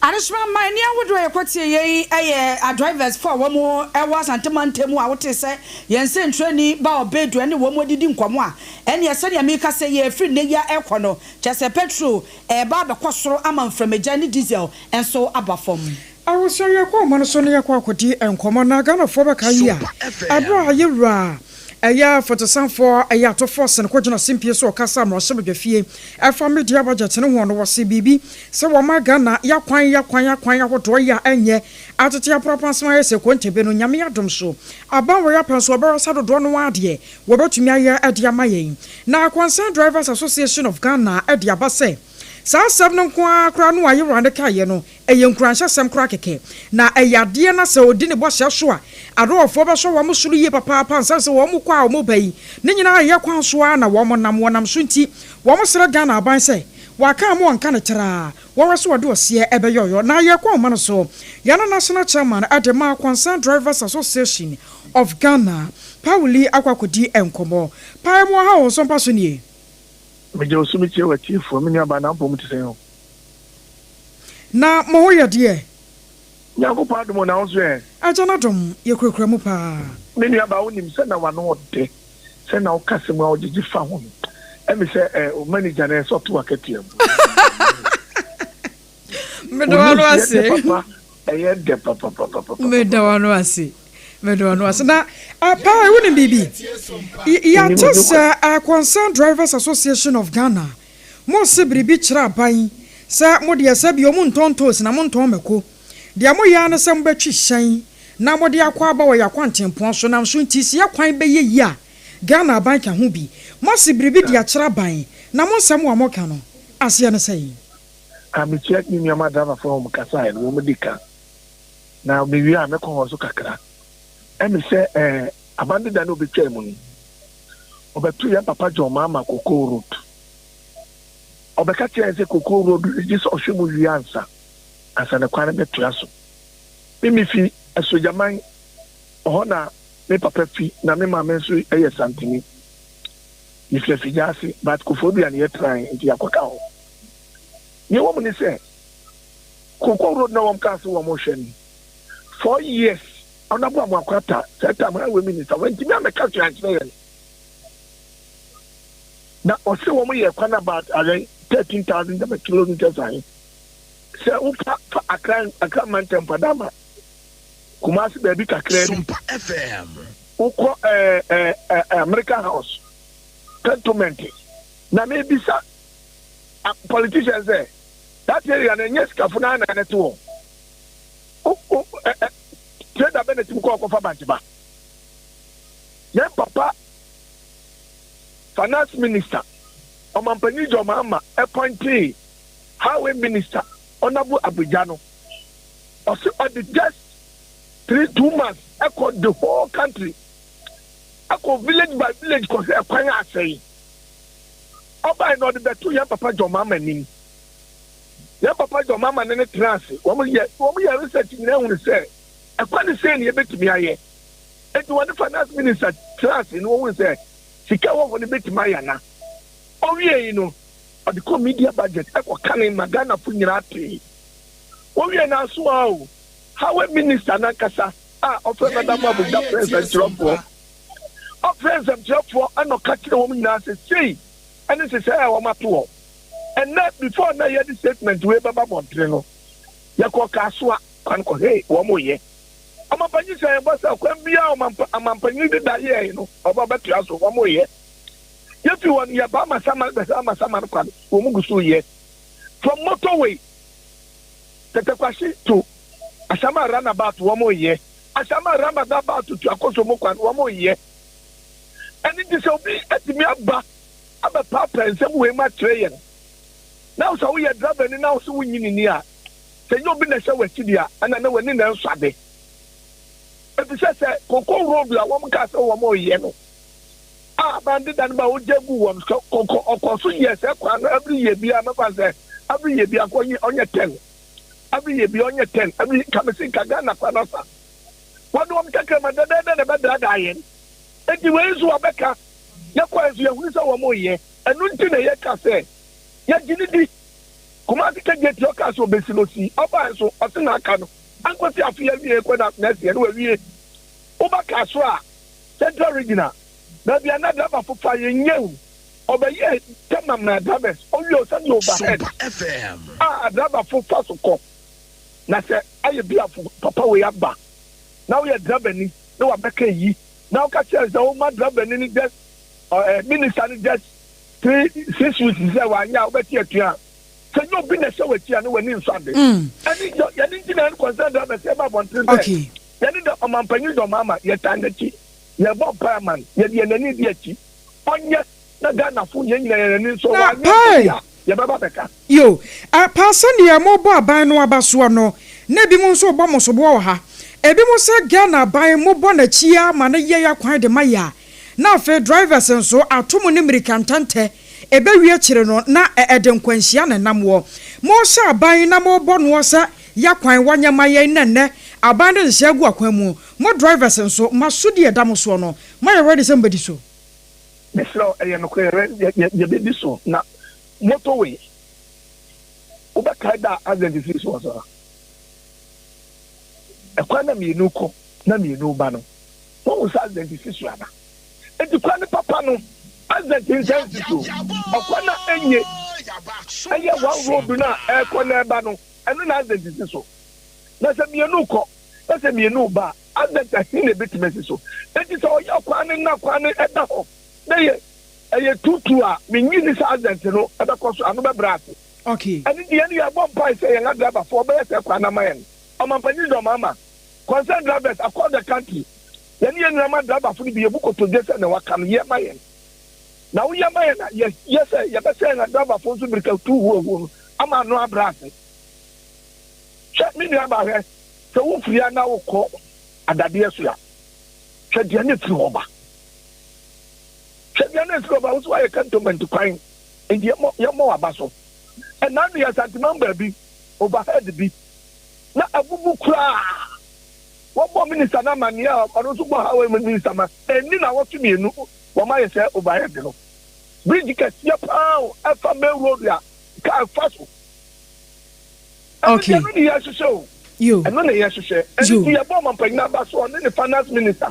Adesoma mma ani ahodoɔ a yɛkɔtie yei yɛ adrivers foɔ a wɔn wɔ Asante mantam mu a wotee sɛ yɛn sɛntrani Bao Bedu ɛne wɔn adidi nkɔmɔ a ɛneɛ sɛdeɛ meka sɛ yɛ ɛfiri nnɛ yi a ɛrekɔ no kyerɛ sɛ petrol ɛreba abɛkɔ soro ama mframagya ne diesel nso aba fam. Awosɛ yɛkɔ ɔman so na yɛkɔ akɔdi nkɔmmɔ na Ghanafoɔ bɛka yi a, ɛberɛ a yɛwura ɛyɛ fotosanfoɔ ɛyɛ atofoɔ sene kɔgyina simpie so ɔkasa mmarahyɛbadwafie ɛfa media budget no ho no wɔse biribi sɛ wɔma Ghana yakwan yakwan yakwan ahodoɔ yi a ɛnyɛ atete aprapra nsɛm ayɛ sɛ kontebe no Nyame adom so aban wɔ yɛapɛn so ɔbɛwasa dodoɔ no ara deɛ wɔbɛtumi ayɛ de ama yɛn na Concerned Drivers Association of Ghana de aba sɛ. Saa asɛm no nko ara koraa no a yewura no kaeɛ no, ɛyɛ nkuranhyɛsɛm koraa kɛkɛ. Na ɛyɛ adeɛ na sɛ ɔdi ne bɔhyɛ so a, adɔɔfoɔ bɛsɔ wɔn soro yie papaapa ansa sɛ wɔn kɔ a wɔn ba yi. Ne nyinaa yɛ kwan so ara na wɔn nam. Wɔnam so nti, wɔn srɛ Ghana aban sɛ, wɔaka ama wɔnka no traa. Wɔhwɛ sɛ wɔde ɔseɛ bɛyɛ ɔyɔ. Na yɛkɔ ahoma no so, yɛne National Chairman de ma Concerned Drivers Association of Ghana, Pawuli akɔ akɔdi nkɔmmɔ. Pae mu ɔhaw wɔ so mpa so nie. Megye wo so metie w'atiefoɔ. Me nuabaa na mpɔ mu te sɛn o. Na mo ho yɛ deɛ? Nyankopɔn adom o, na wo nso ɛ? Agya no adom, yɛkurakura mu paa. Me nuabaa wonim sɛ na w'ano ɔdɛ, sɛ na wo kasa mu a wogyegye fa ho no, ɛme sɛ ɛ wo manager no ɛsɛ ɔto w'akatua mu. Meda w'ano ase. Wo news yɛ dɛ papa, ɛyɛ dɛ papapapapapa. Meda w'ano ase. Meda w'ano ase. Na uh, paa, wonim biribi? Yɛate sɛ uh, Concerned Drivers Association of Ghana, mo se biribi kyerɛ aban sɛ mo deɛ sɛ bio mo ntɔn toes na mo ntɔn mako. Deɛ moyɛ ara ne sɛ mobɛtwi hyɛn na mode akɔ aba wɔ yɛn akwantempɔn so nam so nti sɛ yɛ kwan bɛyɛ yie a Ghana aban ka ho bi. Moase biribi de akyerɛ aban na mo nsɛm a moka no aseɛ ne sɛn? Ah mekyia me nuanom adraivafoɔ a wɔn kasaeɛ no, wɔn di ka. Na mewie a mɛkɔ hɔ nso kakra. Ɛne sɛ eh, aban deda no ɔbɛtwaa mu no, ɔbɛto yɛn papa John Mahama Cocoa Road. Ɔbɛka kyerɛɛ yɛn sɛ Cocoa Road no gye sɛ ɔhwɛ mu wie ansa. ansa na kwan no bɛtoa so. Me mifi Asuogyaman, ɛhɔ na me papa fi na me maame nso yɛ Santini. Mifi Afigya-ase but Koforidua na yɛtenae nti yɛakɔka hɔ. Nea ɛwɔ mu ne sɛ, Cocoa Road na wɔkaa sɛ wɔrehwɛ no, four years Honourable Amoako Atta, saa time Highway Minister, wantumi ammɛka hwee ankyerɛ yɛn. Na ɔse wɔyɛɛ kwan about awɛn 13,000 kilometres ahe. Sɛ wofa fa Accra Accra mantam fa da ma Kumasi baabi kakraa bi. Sompa FM. Wokɔ ɛɛ ɛɛ ɛɛ American House cantonment na mebisa politician sɛ that area no ɛnyɛ sikafo no ara na ɛte hɔ. Wo wo ɛ ɛ trader bɛ na tumi kɔ ɔkɔfa bankye ba. Yɛn papa finance minister ɔmampanyin John Mahama appointee Highway Minister Honourable Abuja no ɔse ɔde just three 2 months ɛkɔ the whole country, ɛkɔ village by village kɔhwɛ ɛkwan a asɛe. Ɔbae na ɔde bɛto yɛn papa John Mahama anim. Yɛn papa John Mahama ne ne tena ase, wɔn yɛ research nyinaa hunu sɛ ɛkwan ne sɛn ne yɛbɛtumi ayɛ. Enti wɔne finance minister tena ase na wɔhunu sɛ sika wɔ hɔ no bɛtumi ayɛ ana. Ɔwie yi no, ɔde kɔ media budget ɛkɔ kane ma Ghanafo nyinaa tee. Wɔwie no aso a o highway minister nankasa a ɔfrɛ Nana Abuja frɛ nsɛnkyerɛfoɔ, ɔfrɛ nsɛmkyerɛfoɔ ɛna ɔka kyerɛ wɔn nyinaa sɛ sei ɛne nhyehyɛeɛ a wɔn ato hɔ. Ɛnɛ before na yɛde statement wei bɛba bɔntene no, yɛkɔ Kasoa kwan kɔhwɛ wɔn yɛ. Ɔmampanyin hyɛ yɛn bɔ sɛ kwan biara ɔmampanyin deda yɛɛ no ɔba bɛtoa so, wɔn yɛ. Yɛfi hɔ no yɛba Amasaman bɛhwɛ Amasaman kwan, wɔn gu so yɛ from motorway Tetekwahye to Ashaiman roundabout, wɔn yɛ Ashaiman roundabout to Akosombo kwan, wɔn yɛ. Ɛne nti sɛ obi atumi aba abɛpaapaa nsɛm wei mu akyerɛ yɛn na sɛ woyɛ driver ni na wo sɛ wonyi ne ni a, sɛ nyɛ obi na ɛhyɛ w'akyi deɛ a, ɛna na w'ani na ɛnsɔ ade. Efisɛ sɛ Cocoa Road a wɔn kaa sɛ wɔn yɛ no a aban deda no ba ogya gu wɔn so kɔkɔ ɔkɔ so yɛ sɛ kwan no every year biara, mɛfa sɛ every year biara kɔ ɔnyɛ 10, every year biara ɔnyɛ 10, every kamesi nka Ghana kwan asa wɔde wɔn tɛkrɛma dɛdɛɛdɛ na ɛbɛdaadaa yɛn. Eti wei nso wabɛka yɛkɔ nso yɛhunu sɛ wɔn yɛ. Ɛno nti na yɛka sɛ yɛgye ne di. Kumasi Kejetia ɔka sɛ obesi no si ɔbaa nso ɔse na aka no ankosi afe awie kɔ na next year no wawie. Woba Kasoa a Central Region a baabi a na driver fofa yɛnyɛ o, ɔbɛyɛ Tema ma drivers owie ɔsɛne overhead a driver fofa so kɔ. Na sɛ ayɛ biafo papa wei aba na woyɛ driver ni na wabɛka yi na woka kyerɛ sɛ woma driver ni no just minister no just 3, 6 weeks sɛ wanyɛ a wobɛte atua a, sɛ nyɛ obi na ɛhyɛ w'akyi a ne w'ani nsɔ ade. Ɛne yɛne nti na yɛne concern driver sɛ ɛba abɔnten sɛ yɛne dɛ ɔmampanyin dɔm ama yɛtaa n'akyi, yɛbɔ mpae ama no, yɛde yɛn ani di akyi, ɔnyɛ na Ghanafo yɛn nyinaa yɛn ani nsɔ. Na wanyɛ pae bi a. Yɛbɛba abɛka. Yo, paa sɛdeɛ mobɔ aban no aba soɔ no, na ebinom nso rebɔ mo soboɔ wɔ ha. Ebinom sɛ Ghana aban mobɔ n'akyi ara ma no yɛ akwan de ma yɛ a, na afei drivers nso ato mo ne mmirika ntɛntɛ, ɛbɛwie akyire no na ɛde nkwanhyia na ɛnam wɔ. Mohyɛ aban na mobɔ noɔ sɛ yɛ kwan wɔnyɛ ma yɛn na nnɛ aban de nhyehyɛɛ agu akwan mu. Mo drivers nso, mo asodie a ɛda mo soɔ no, moayɛ ready sɛ mobɛdi so? Mesrɛ wo, ɛyɛ nokorɛ, yɛbɛdi so. Na motorway, wobɛkae da a accident sii so wɔ so ha? Ɛkwan na mmienu kɔ na mmienu ba no, woahu sɛ accident si so ana? Enti kwan no papa no, accident nsa nsi so. Ɔkwan a enye, ɛyɛ one road no a ɛrekɔ na ɛba no, ɛno na accident si so. Na sɛ mmienu kɔ na sɛ mmienu ba a, accident ahe na ebetumi asi so? Enti sɛ ɔyɛ ɔkwan no na kwan no ɛda hɔ na ɛyɛ ɛyɛ tuutuu a, minnye nni sɛ accident no ɛbɛkɔ so, ano bɛbrɛ ase. Okay. Ɛno nti yɛn yɛbɔ mpae sɛ yɛn adriverfoɔ bɛyɛ sɛ kwan no ama yɛn. Ɔmampanyin John Mahama, concerned drivers across the country, yɛne yɛn nuanom adriverfo no bi yɛbu kotodwe sɛ nea waka no yɛ ma yɛn. Na woyɛ ma yɛn a, yɛyɛ sɛ yɛbɛhyɛ yɛn adriverfoɔ nso mmirikatu huahuo no ama ano abrɛ ase. Hwɛ, me nuabaa hwɛ, sɛ wofiri ha na wokɔ adadeɛ so a, hwɛ deɛ na ɛfiri hɔ ba. Hwɛ deɛ na ɛfiri hɔ ba, wo nso woayɛ cantonment kwan, nti yɛmmɔ yɛmmɔ w'aba so. Ɛna no yɛ Asanteman baabi, overhead bi, na abubu koraa. Wɔbɔ minister no amanneɛ a ɔno nso bɔ highway minister ma ɛnni nnawɔtwe mmienu wɔayɛ sɛ overhead no. Bridge kɛseɛ paa o, ɛfa main road a car fa so. Ɛno Okay. deɛ ɛno ne yɛhwehwɛ o. Yo. Ɛno ne yɛhwehwɛ. Ɛno Yo. nti yɛbɔ ɔmampanyin aba so ɔne ne finance minister,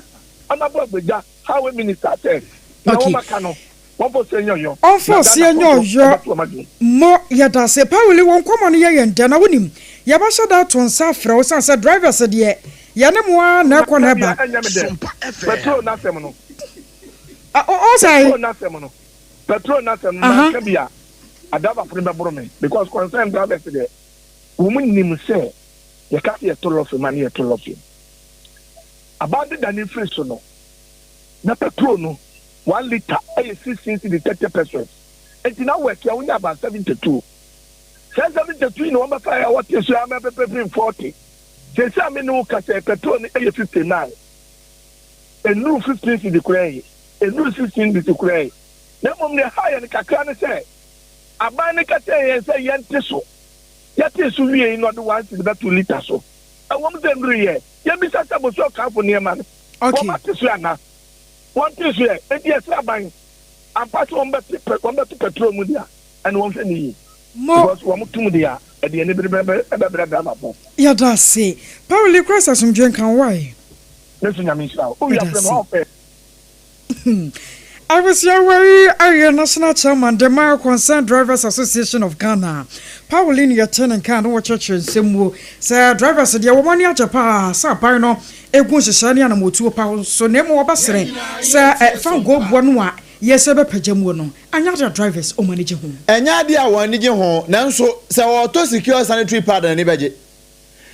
Honourable Agbegya, highway minister sɛ nea Okay. wɔn aka no wɔmfa ɔseɛ nyɛ ɔyɔ Ɔmfa na ɔseɛ Ghanafoɔ nyɛ nso ɔyɔ. ɛbɛto wɔn adwene. Mo, yɛdase. Pawuli, wo nkɔmmɔ no yɛ yɛn dɛ, na wonim, yɛbɛhyɛ da ato nsa afrɛ wo, ɛsiane sɛ drivers deɛ, yɛne mo ara na ɛkɔ na Maka bia ɛba. ɛnyɛ me dɛ. Petrol n'asɛm no. Ɛ, o, o sɛn? Petrol n'asɛm no. Petrol n'asɛm no, Aha. manka bi a, adrabafo no bɛboro me because concern drivers deɛ, wɔn nim sɛ yɛka sɛ yɛto lɔfe ma no yɛto lɔfe. Aban deda no mfiri so no, na petrol no one litre ɛyɛ 16 cedi 30 pesewas. Enti na work a wonya about 72. Saa 72 yi na wɔbɛfa yɛ a wɔte so ama ɛbɛpepem 40. Seesei a me ne wo kasa yi, petrol no ɛyɛ 59. Ɛnnuru 15 cedi koraa yi, ɛnnuru 16 cedi koraa yi. Na mmom nea ɛhaw yɛn kakra ne sɛ, aban no ka kyerɛɛ yɛn sɛ yɛnte so. Yɛtee so wiei no, ɔde one cedi bɛtoo lita so. Ɛwom sɛ nnuru yɛ. Yɛmmisa sɛ, Bosuo ɔkanfo nneɛma no, Okay. wɔate so anaa? Wɔntee so ɛ. Enti yɛsrɛ aban, ampa sɛ wɔbɛte pɛ, wɔbɛto pɛtrol mu de a, ɛnde wɔnhwɛ no yie. Mo. Because wɔto mu de a, ɛde anibere bɛbrɛ driverfoɔ. Yɛda ase. Pawuli Christ asomdwoe nka wo wai. Me nso Nyame nhyira wo. Wowie Yɛda a frɛ me ase. wɔ ɔfɛ. Abusua wei ayɛ National Chairman de ma Concerned Drivers Association of Ghana. Pauline yɛte ne nka a na wɔkyerɛkyerɛ nsɛm mu sɛ drivers deɛ wɔn ani agye paa sɛ aban no egu nhyehyɛe ne anammɔtuo pa so na mmom wɔbɛsrɛ sɛ fangoo boɔ no a yɛsɛ bɛpagya muo no anyɛ adeɛ a drivers wɔn ani gye ho. Ɛnyɛ adeɛ a wɔn ani gye ho, nanso sɛ wɔretɔ Secure Sanitary Pad a n'ani bɛgye.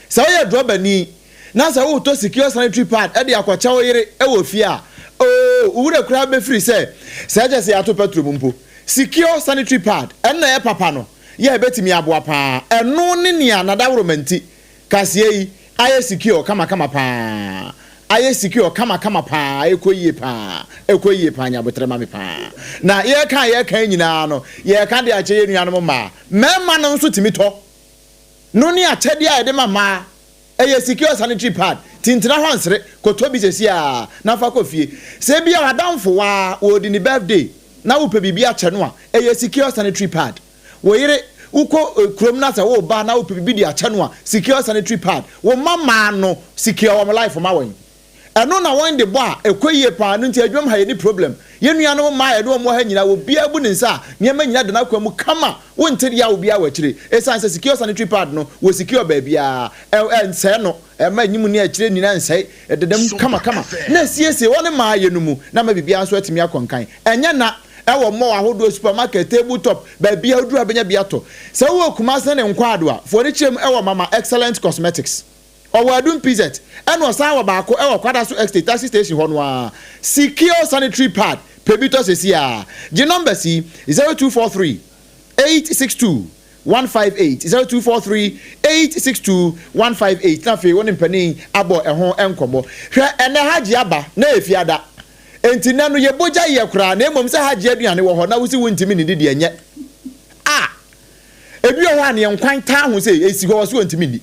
Sɛ woyɛ drɔbani na sɛ woretɔ Secure Sanitary Pad de akɔkyɛ wo yere wɔ fie a, oo, wo werɛ koraa bɛfiri sɛ sɛ ɛkyɛ sɛ yɛato pɛtro mu mpo. Secure Sanitary Pad, ɛno na ɛyɛ papa no, yɛ a ɛbɛtumi aboa pa ara. Ɛno ne nea n'adaworoma nti kaseɛ yi ayɛ secure kamakama pa ara. Ayɛ secure kamakama pa ara, ɛkɔ yie pa ara, ɛkɔ yie pa ara, nya aboterɛ ma me pa ara. Na yɛreka a yɛreka yi nyinaa no, yɛreka de akyɛ yɛn nuanom mmaa. Mmarima no nso tumi tɔ. No ne akyɛdeɛ a yɛde ma mmaa. Ɛyɛ secure sanitary pad. Nti ntena hɔ nsere, kɔtɔ bi seesei ara na fa kɔ fie. Sɛ ebia w'adamfo waa wɔredi ne birthday na wopɛ biribi akyɛ no a, ɛyɛ secure sanitary pad. Wo yere, wokɔ kurom na sɛ woreba na wopɛ biribi de akyɛ no a, secure sanitary pad. Wo mma mmaa no, secure wɔn life ma wɔn. Ɛno na wɔn de bɔ a ɛkɔ yie paa, ɛno nti adwuma mu ha yɛnni problem. Yɛn nuanom mmaa a yɛne wɔn wɔ ha nyinaa, obiara bu ne nsa a, nneɛma nyinaa da n'akwan mu kama, wonte yaw biara wɔ akyire. Ɛsiane sɛ secure sanitary pad no wɔ secure baabiara, ɛ, ɛnsɛe no, ɛmma anim ne akyire nyinaa nsɛe, ɛdeda mu kamakama, na ɛsiesie wɔn mmaayɛ no mu na ama biribiara nso atumi akɔ nkan. Ɛnyɛ na ɛwɔ mall ahodoɔ, supermarket, table top, baabiara woduru a wobɛnya bi atɔ. Sɛ wowɔ Kumasi ne Nkwaado a, fa w'ani kyerɛ mu ɛwɔ Mama Excellent Cosmetics. Ɔwɔ Adum PZ ɛna ɔsan wɔ baako ɛwɔ Kwadaso Estate taxi station hɔ no ara. Secure sanitary pad, pɛ bi tɔ sɛsi ara. Gye numbers yi, 0243. 862 158, 0243 862 158 na afei wo ne mpanin abɔ ɛho nkɔmmɔ. Hwɛ, ɛnnɛ Hajji aba, na ɛyɛ Fiada. Enti nnɛ no yɛbɔ gya yɛ koraa, na mmom sɛ Hajji aduane wɔ hɔ na wosi wontumi nnidi deɛ nyɛ. A! Ebi wɔ hɔ a neɛ nkwan taa ho sɛ ɛsi hɔ ɔse ɔntumi nni.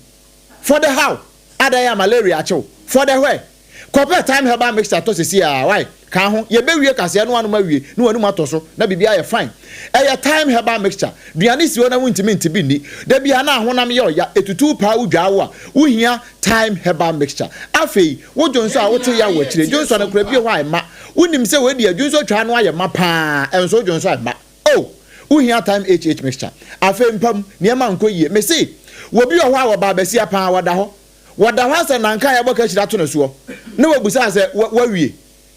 For the how? Adɛn a malaria akye wo? For the where? Kɔpɛ thyme herbal mixture tɔ sesie ara, wai? Ka ho, yɛbɛwie kaseɛ no anom awie na w'anum atɔ so na biribiara ayɛ fine. Ɛyɛ thyme herbal mixture. Duane si hɔ na wontumi nte bi nni. Da biara na ahonam yɛ ɔya, ɛtutu wo paa wodwaa wo a, wohia thyme herbal mixture. Afei, wo dwonsɔ a wote yaw wɔ akyire, dwonsɔ no koraa bi wɔ hɔ a ɛmma. Wonim sɛ wei deɛ dwonsɔ twaa no ayɛ ma paa, ɛnso wo dwonsɔ ɛmma. Oh! Wohia thyme HH mixture. Afei mpa mu, nneɛma nkɔ yie. Mese, obi wɔ hɔ a wɔbaa basia paa, wɔda hɔ. Wɔda hɔ asɛ nanka a yɛabɔ kahyire ato no soɔ, na wabusa sɛ, Wa, wawie?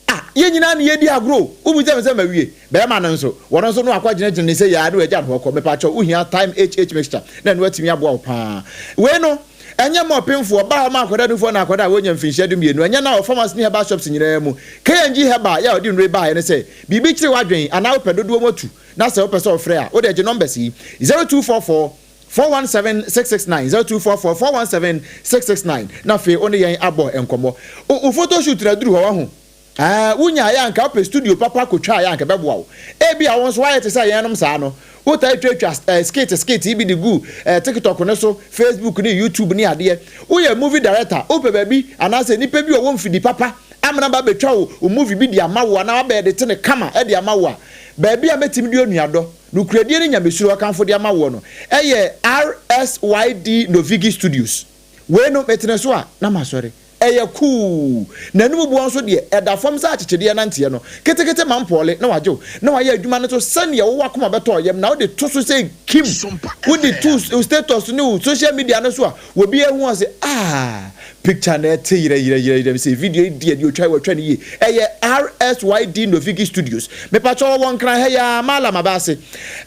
Ah, yɛn nyinaa ne yɛdi agorɔ o, wobisa me sɛ mawie? Barima no nso, wɔno nso na wakɔgyinagyina ne sei ara na wagya ne hɔ kɔ. Mepakyɛw, wohia Thyme HH mixture na ɛno atumi aboa wo paa. Wei no, ɛnyɛ mma ɔpemfoɔ, ɔbaa a ɔma akwadaa nufoɔ anaa akwadaa a wanya mfinhyia dumienu, ɛnyɛ na wɔ pharmacy ne herbal shops nyinaa mu. KNG Herbal yɛ a ɔde nnuro yi baeɛ ne sɛ, biribi kyere w'adwene anaa wopɛ dodoɔ mu atu na sɛ wopɛ sɛ wofrɛ a, wode gye numbers yi, 0244 417 669 0244 417 669 na afei wo ne yɛn abɔ nkɔmmɔ. Wo wo photo shoot no aduru hɔ wahu? Ɛɛ wonyaeɛ a anka wopɛ studio papa kɔtwaeɛ a anka ɛbɛboa wo. Ebia wo nso woayɛ te sɛ yɛnom saa no, wotaa twatwa ɛɛ skit skit yi bi de gu ɛɛ TikTok no so, Facebook ne YouTube ne adeɛ. Woyɛ movie director, wopɛ baabi anaasɛ nnipa bi a wɔwɔ mfidi papa amena ba abɛtwa wo wo movie bi de ama wo anaa wabɛ edit no kama de ama wo a, baabi a mɛtumi de onuadɔ, Nokorɛdie ne Nyamesuro akamfo de ama woɔ no yɛ RSYD Novigi Studios. Wei no, metene so a, na masɔre. Ɛyɛ cool! N'anom boɔ nso deɛ, ɛda fam sɛ akyekyedeɛ nanteɛ no. Ketekete ma mpɔɔle na wagye wo, na wayɛ adwuma no nso sɛdeɛ wo w'akoma bɛtɔ wo yam, na wode to so sɛ kim. Wode to wo status ne wo social media no so a, obiara hu a ɔse, Ah! Picture no ɛte yerɛyerɛyerɛyerɛ me sɛ video yi deɛ deɛ otwae watwa no yie. Ɛyɛ RSYD Novigi Studios. Mepakyɛw wɔwɔ Nkran ha yi ara, Mallam Abase.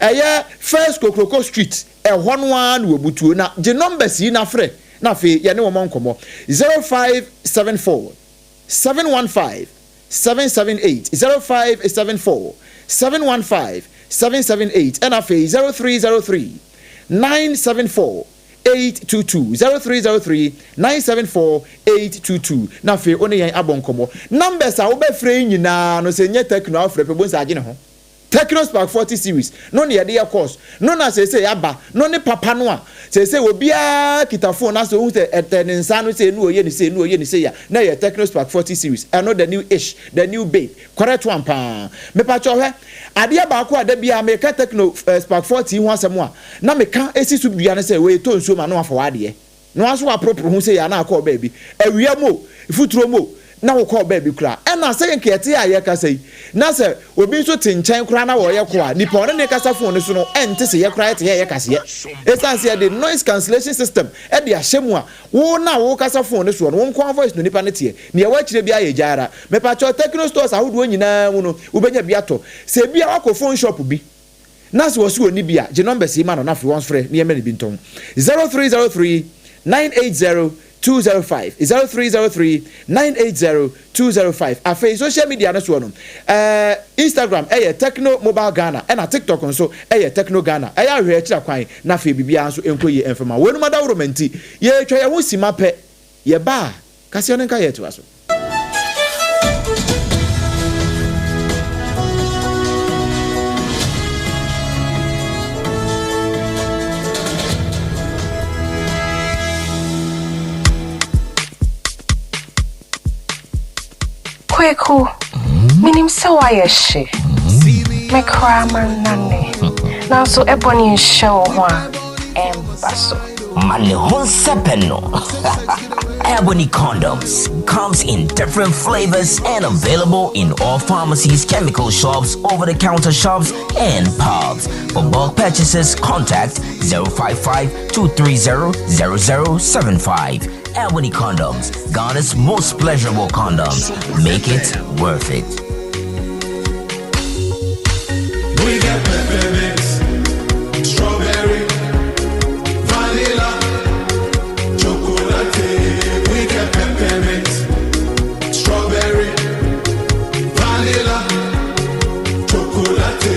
Ɛyɛ First Kokroko Street, ɛhɔ no ara na wɔbutuo. Na gye numbers yi na frɛ na afei yɛne wɔn mmɔ nkɔmmɔ. 0574 715 778, 0574 715 778, ɛna afei 0303 974 822 0303 974 822 na afei wo ne yɛn abɔ nkɔmmɔ. Numbers a wobɛfrɛ yi nyinaa no sɛ nyɛ Tecno a wofrɛ pɛ bohu sɛ agye ne ho. Tecno Spark 40 series no na yɛde yɛ course no na seesei aba no ne papa no a seesei obiara kita phone na sɛ ohu sɛ ɛtɛ ne nsa ano sei na ɔyɛ ne sei na ɔyɛ ne sei a na ɛyɛ Tecno Spark 40 series ɛno the new ish the new babe. Correct one paa. Mepakyɛw hwɛ, adeɛ baako a da biara meka Tecno Spark 40 ho asɛm a na meka si so dua ne sɛ wei tɔ nsuo ma na wafa w'adeɛ na wa nso waporoporo ho sei a na akɔ baabi. Awia mu o, mfuturo mu o, na wokɔɔ baabi koraa. Ɛna sɛ nka yɛte a yɛrekasa yi na sɛ obi nso te nkyɛn koraa na wɔreyɛ kɔ a, nipa a ɔne no rekasa phone no so no ɛnte sɛ yɛ koraa yɛte yɛ yɛkaseɛ. Ɛsiane sɛ yɛde noise cancellation system de ahyɛ mu a, Wo no a worekasa phone no soɔ no, wo nko ara voice na onipa no teɛ. Nea ɛwɔ akyire biara yɛ gya ara. Mepakyɛw, Tecno stores ahodoɔ nyinaa mu no, wobɛnya bi atɔ. Sɛ ebia woakɔ phone shop bi, na sɛ wɔse wɔnni bi a, gye numbers yi ma no na afei wɔmfrɛ na yɛmmrɛ no bi ntɔn. 0303 980 205, 0303 980 205. Afei social media no soɔ no, ɛɛ Instagram yɛ Tecno Mobile Ghana ɛna TikTok nso yɛ Tecno Ghana. Ɛyɛ a hwɛ akyira kwan na afei biribiara nso nkɔ yie mfa ma wo. Weinom adaworoma nti, yɛretwa yɛn ho simma pɛ, yɛba a, kaseɛ no nka yɛretoa so. Kweku, menim sɛ woayɛ hye. Me koraa mannane. Nanso ɛbɔ ne nhyɛ wo ho a, ɛmba so. Ma ne ho nsɛpɛ no. Ebony condoms comes in different flavors and available in all pharmacies, chemical shops, over-the-counter shops, and pubs. For bulk purchases, contact 055 230 0075. Ebony Condoms, Ghana's most pleasurable condoms. Make it worth it. We get peppermint, strawberry, vanilla, chocolate. We get peppermint, strawberry, vanilla, chocolate.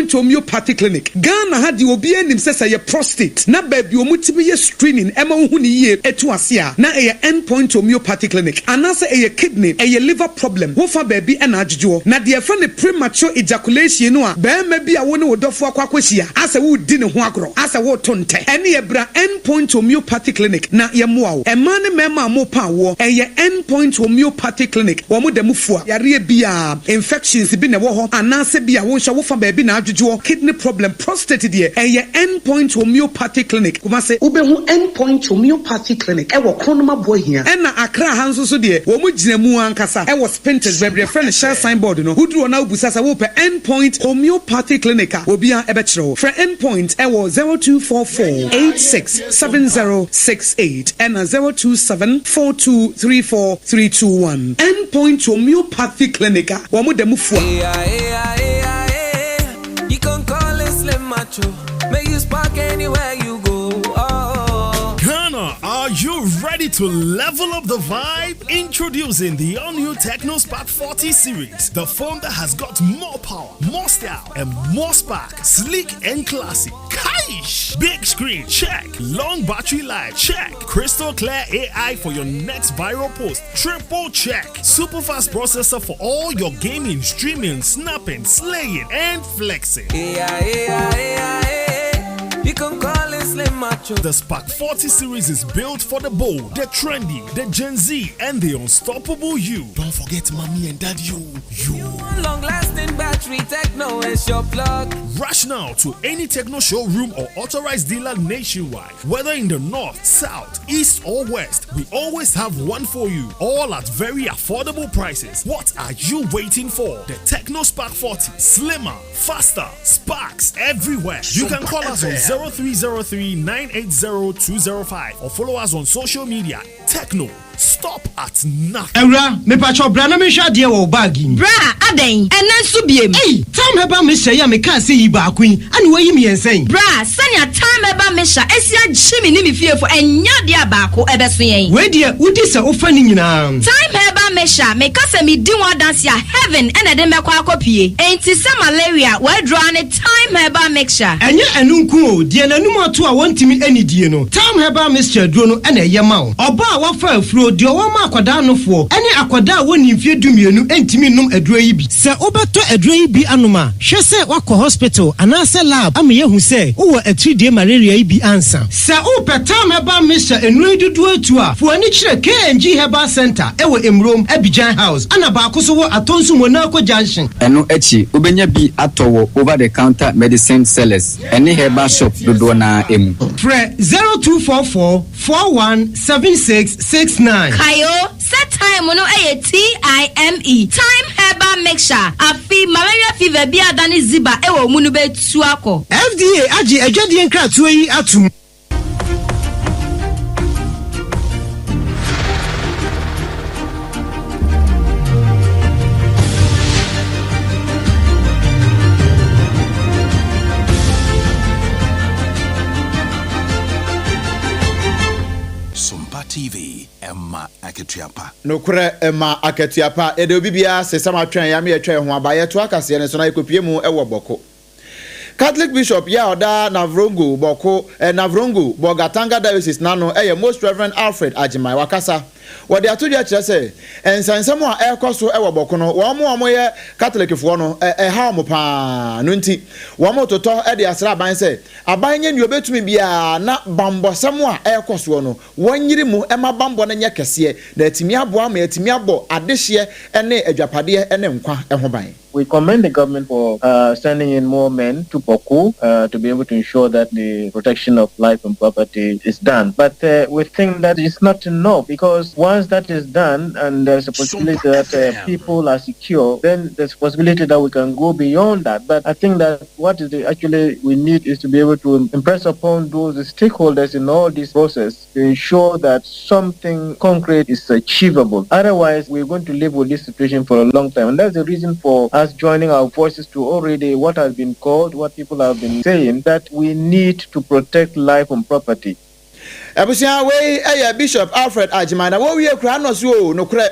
Point Homeopathy Clinic. Ghana ha deɛ obiara nim sɛ sɛ ɛyɛ prostate na baabi a wɔtumi yɛ screening ɛma wohu no yie ɛtu ase a na ɛyɛ End Point Homeopathy Clinic. Anaasɛ ɛyɛ kidney, ɛyɛ liver problem, wofa baabi na adwodwoɔ. Na deɛ yɛfrɛ no premature ejaculation no a barima bi a wo ne wo dɔfoɔ akɔ akɔhyia asɛ woredi ne ho agorɔ, asɛ woreto ntɛ, ɛneɛ bra End Point Homeopathy Clinic na yɛmmoa wo. Mmaa ne mmarima a morepa awoɔ, ɛyɛ End Point Homeopathy Clinic, wɔn da mu fua. Yareɛ biara, infections bi na ɛwɔ hɔ anaasɛ bi a wo nso wofa baabi na adwodwoɔ, kidney problem, prostate deɛ, ɛyɛ End Point Homeopathy Clinic, Kumasi. Wobɛhu End Point Homeopathy Clinic wɔ Kronom Aboahia. Ɛna Accra ha nso so deɛ, wɔn gyina mu ankasa wɔ Spintex, baabi a yɛfrɛ no Shell sign board no. Woduru hɔ na wobisa sɛ wopɛ End Point Homeopathy Clinic a, obiara bɛkyerɛ wo. Frɛ End Point wɔ 0244 86 7068 ɛna 027 4234 321. End Point Homeopathy Clinic a wɔn da mu fua. You can call it Slim Macho. May you spark anywhere you go. Oh. Ghana, are you ready to level up the vibe? Introducing the all new Tecno Spark 40 series, the phone that has got more power, more style, and more spark. Sleek and classy. Kaish! Big screen, check. Long battery life, check. Crystal clear AI for your next viral post, triple check. Super fast processor for all your gaming, streaming, snapping, slaying, and flexing. Yeah, yeah, yeah, yeah. You can call it Slim Macho. The Spark 40 series is built for the bold, the trendy, the Gen Z, and the unstoppable you. Don't forget mommy and daddy, you. You. Long lasting battery, Tecno is your plug. Rush now to any Tecno showroom or authorized dealer nationwide. Whether in the north, south, east, or west, we always have one for you. All at very affordable prices. What are you waiting for? The Tecno Spark 40. Slimmer, faster, sparks everywhere. You can call us on 0303 980 205 or follow us on social media. Tecno, stop at nothing. Awura, mepakyɛw bra na menhwɛ adeɛ wɔ wo bag yi mu. Bra, adɛn? Ɛnnɛ nso biem? Ei, Thyme Herbal Mixture yi a mekaa sɛ yi baako yi, ɛna woayi mmiɛnsa yi? Bra, sɛnea Thyme Herbal Mixture asi agye me ne me fiefo, ɛnyɛ adeɛ a baako ɛbɛso yɛn. Wei deɛ, wodi sɛ wofa ne nyinaa. Thyme Herbal Mixture, meka sɛ medi ho adanse a, heaven na ɛde mɛkɔ akɔpue. Enti sɛ malaria, w'aduro ara ne Thyme Herbal Mixture. Ɛnyɛ ɛno nko o, deɛ n'anum ato a wɔntumi nnidie no, Thyme Herbal Mixture aduro no na ɛyɛ ma wo. Ɔbaa a wafa afuro, deɛ ɔwɔ ma akwadaa nofoɔ, ne akwadaa a wɔnnii mfeɛ dumienu ntumi nnom aduro yi bi. Sɛ wobɛtɔ aduro yi bi anom a, hwɛ sɛ woakɔ hospital anaasɛ lab ama yɛahu sɛ wowɔ atiridie malaria yi bi ansa. Sɛ wopɛ Thyme Herbal Mixture nnuro yi dodoɔ atu a, fa w'ani kyerɛ KNG Herbal Centre wɔ Mmrom, Abidjan House, ɛna baako nso wɔ Atonsu Monaco Junction. Ɛno akyi, wobɛnya bi atɔ wɔ over-the-counter medicine sellers ne herbal shop dodoɔ no ara mu. Frɛ 0244 41 76 69. Kae o, sɛ thyme no yɛ TIME, Thyme Herbal Mixture, afe malaria fever bi a adane ziba wɔ wo mu no bɛtu akɔ. FDA agye adwadie nkratoɔ yi atom. Sompa TV, ɛma akatua pa. Nokorɛ ɛma akatua pa. Yɛda obi biara ase sɛ moatwɛn yɛn ama yɛatwa yɛn ho aba. Yɛtoa kaseɛ no so na yɛkɔpue mu wɔ Bɔko. Catholic Bishop yi a ɔda Navrongo, Bɔko, eh, Navrongo, Bolgatanga Diocese no ano yɛ Most Reverend Alfred Agyemang. Wakasa. Wɔde ato dwa kyerɛ sɛ nsɛnsɛm a ɛrekɔ so wɔ Bɔko no, wɔn a wɔyɛ Katolekfoɔ no, ɛha wɔn pa ara. Ɛno nti, wɔretotɔ de asrɛ aban sɛ aban nyɛ nea ɔbɛtumi biara na bammɔsɛm a ɛrekɔ soɔ no, wɔnyere mu ma bammɔ no nyɛ kɛseɛ na atumi aboa ama yɛatumi abɔ adehyeɛ ne agyapadeɛ ne nkwa ho ban. We commend the government for uh, sending in more men to Boku uh, to be able to ensure that the protection of life and property is done. But uh, we think that it's not enough because once that is done and there's a possibility that uh, people are secure, then there's a possibility that we can go beyond that. But I think that what is the, actually we need is to be able to impress upon those stakeholders in all this process to ensure that something concrete is achievable. Otherwise, we're going to live with this situation for a long time. And that's the reason for us joining our voices to already what has been called, what people have been saying, that we need to protect life and property. Abusua wei yɛ Bishop Alfred Agyemang na wɔwie koraa na ɔse oo nokorɛ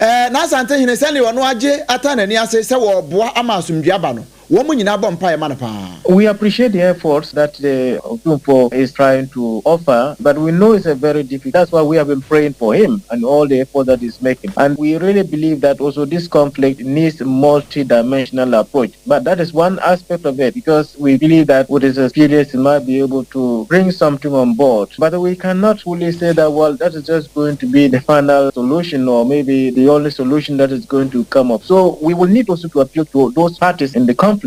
eh, n'Asante hene sɛdeɛ ɔno agye ata n'ani ase sɛ wɔreboa ama asomdwie aba no. Wɔn nyinaa bɔ mpaeɛ ma no paa. We appreciate the efforts that the Otumfuo is trying to offer, but we know it's a very difficult. That's why we have been praying for him and all the effort that he's making. And we really believe that also this conflict needs multi-dimensional approach. But that is one aspect of it because we believe that with his experience he might be able to bring something on board. But we cannot fully say that, well, that is just going to be the final solution or maybe the only solution that is going to come up. So we will need also to appeal to those parties in the conflict.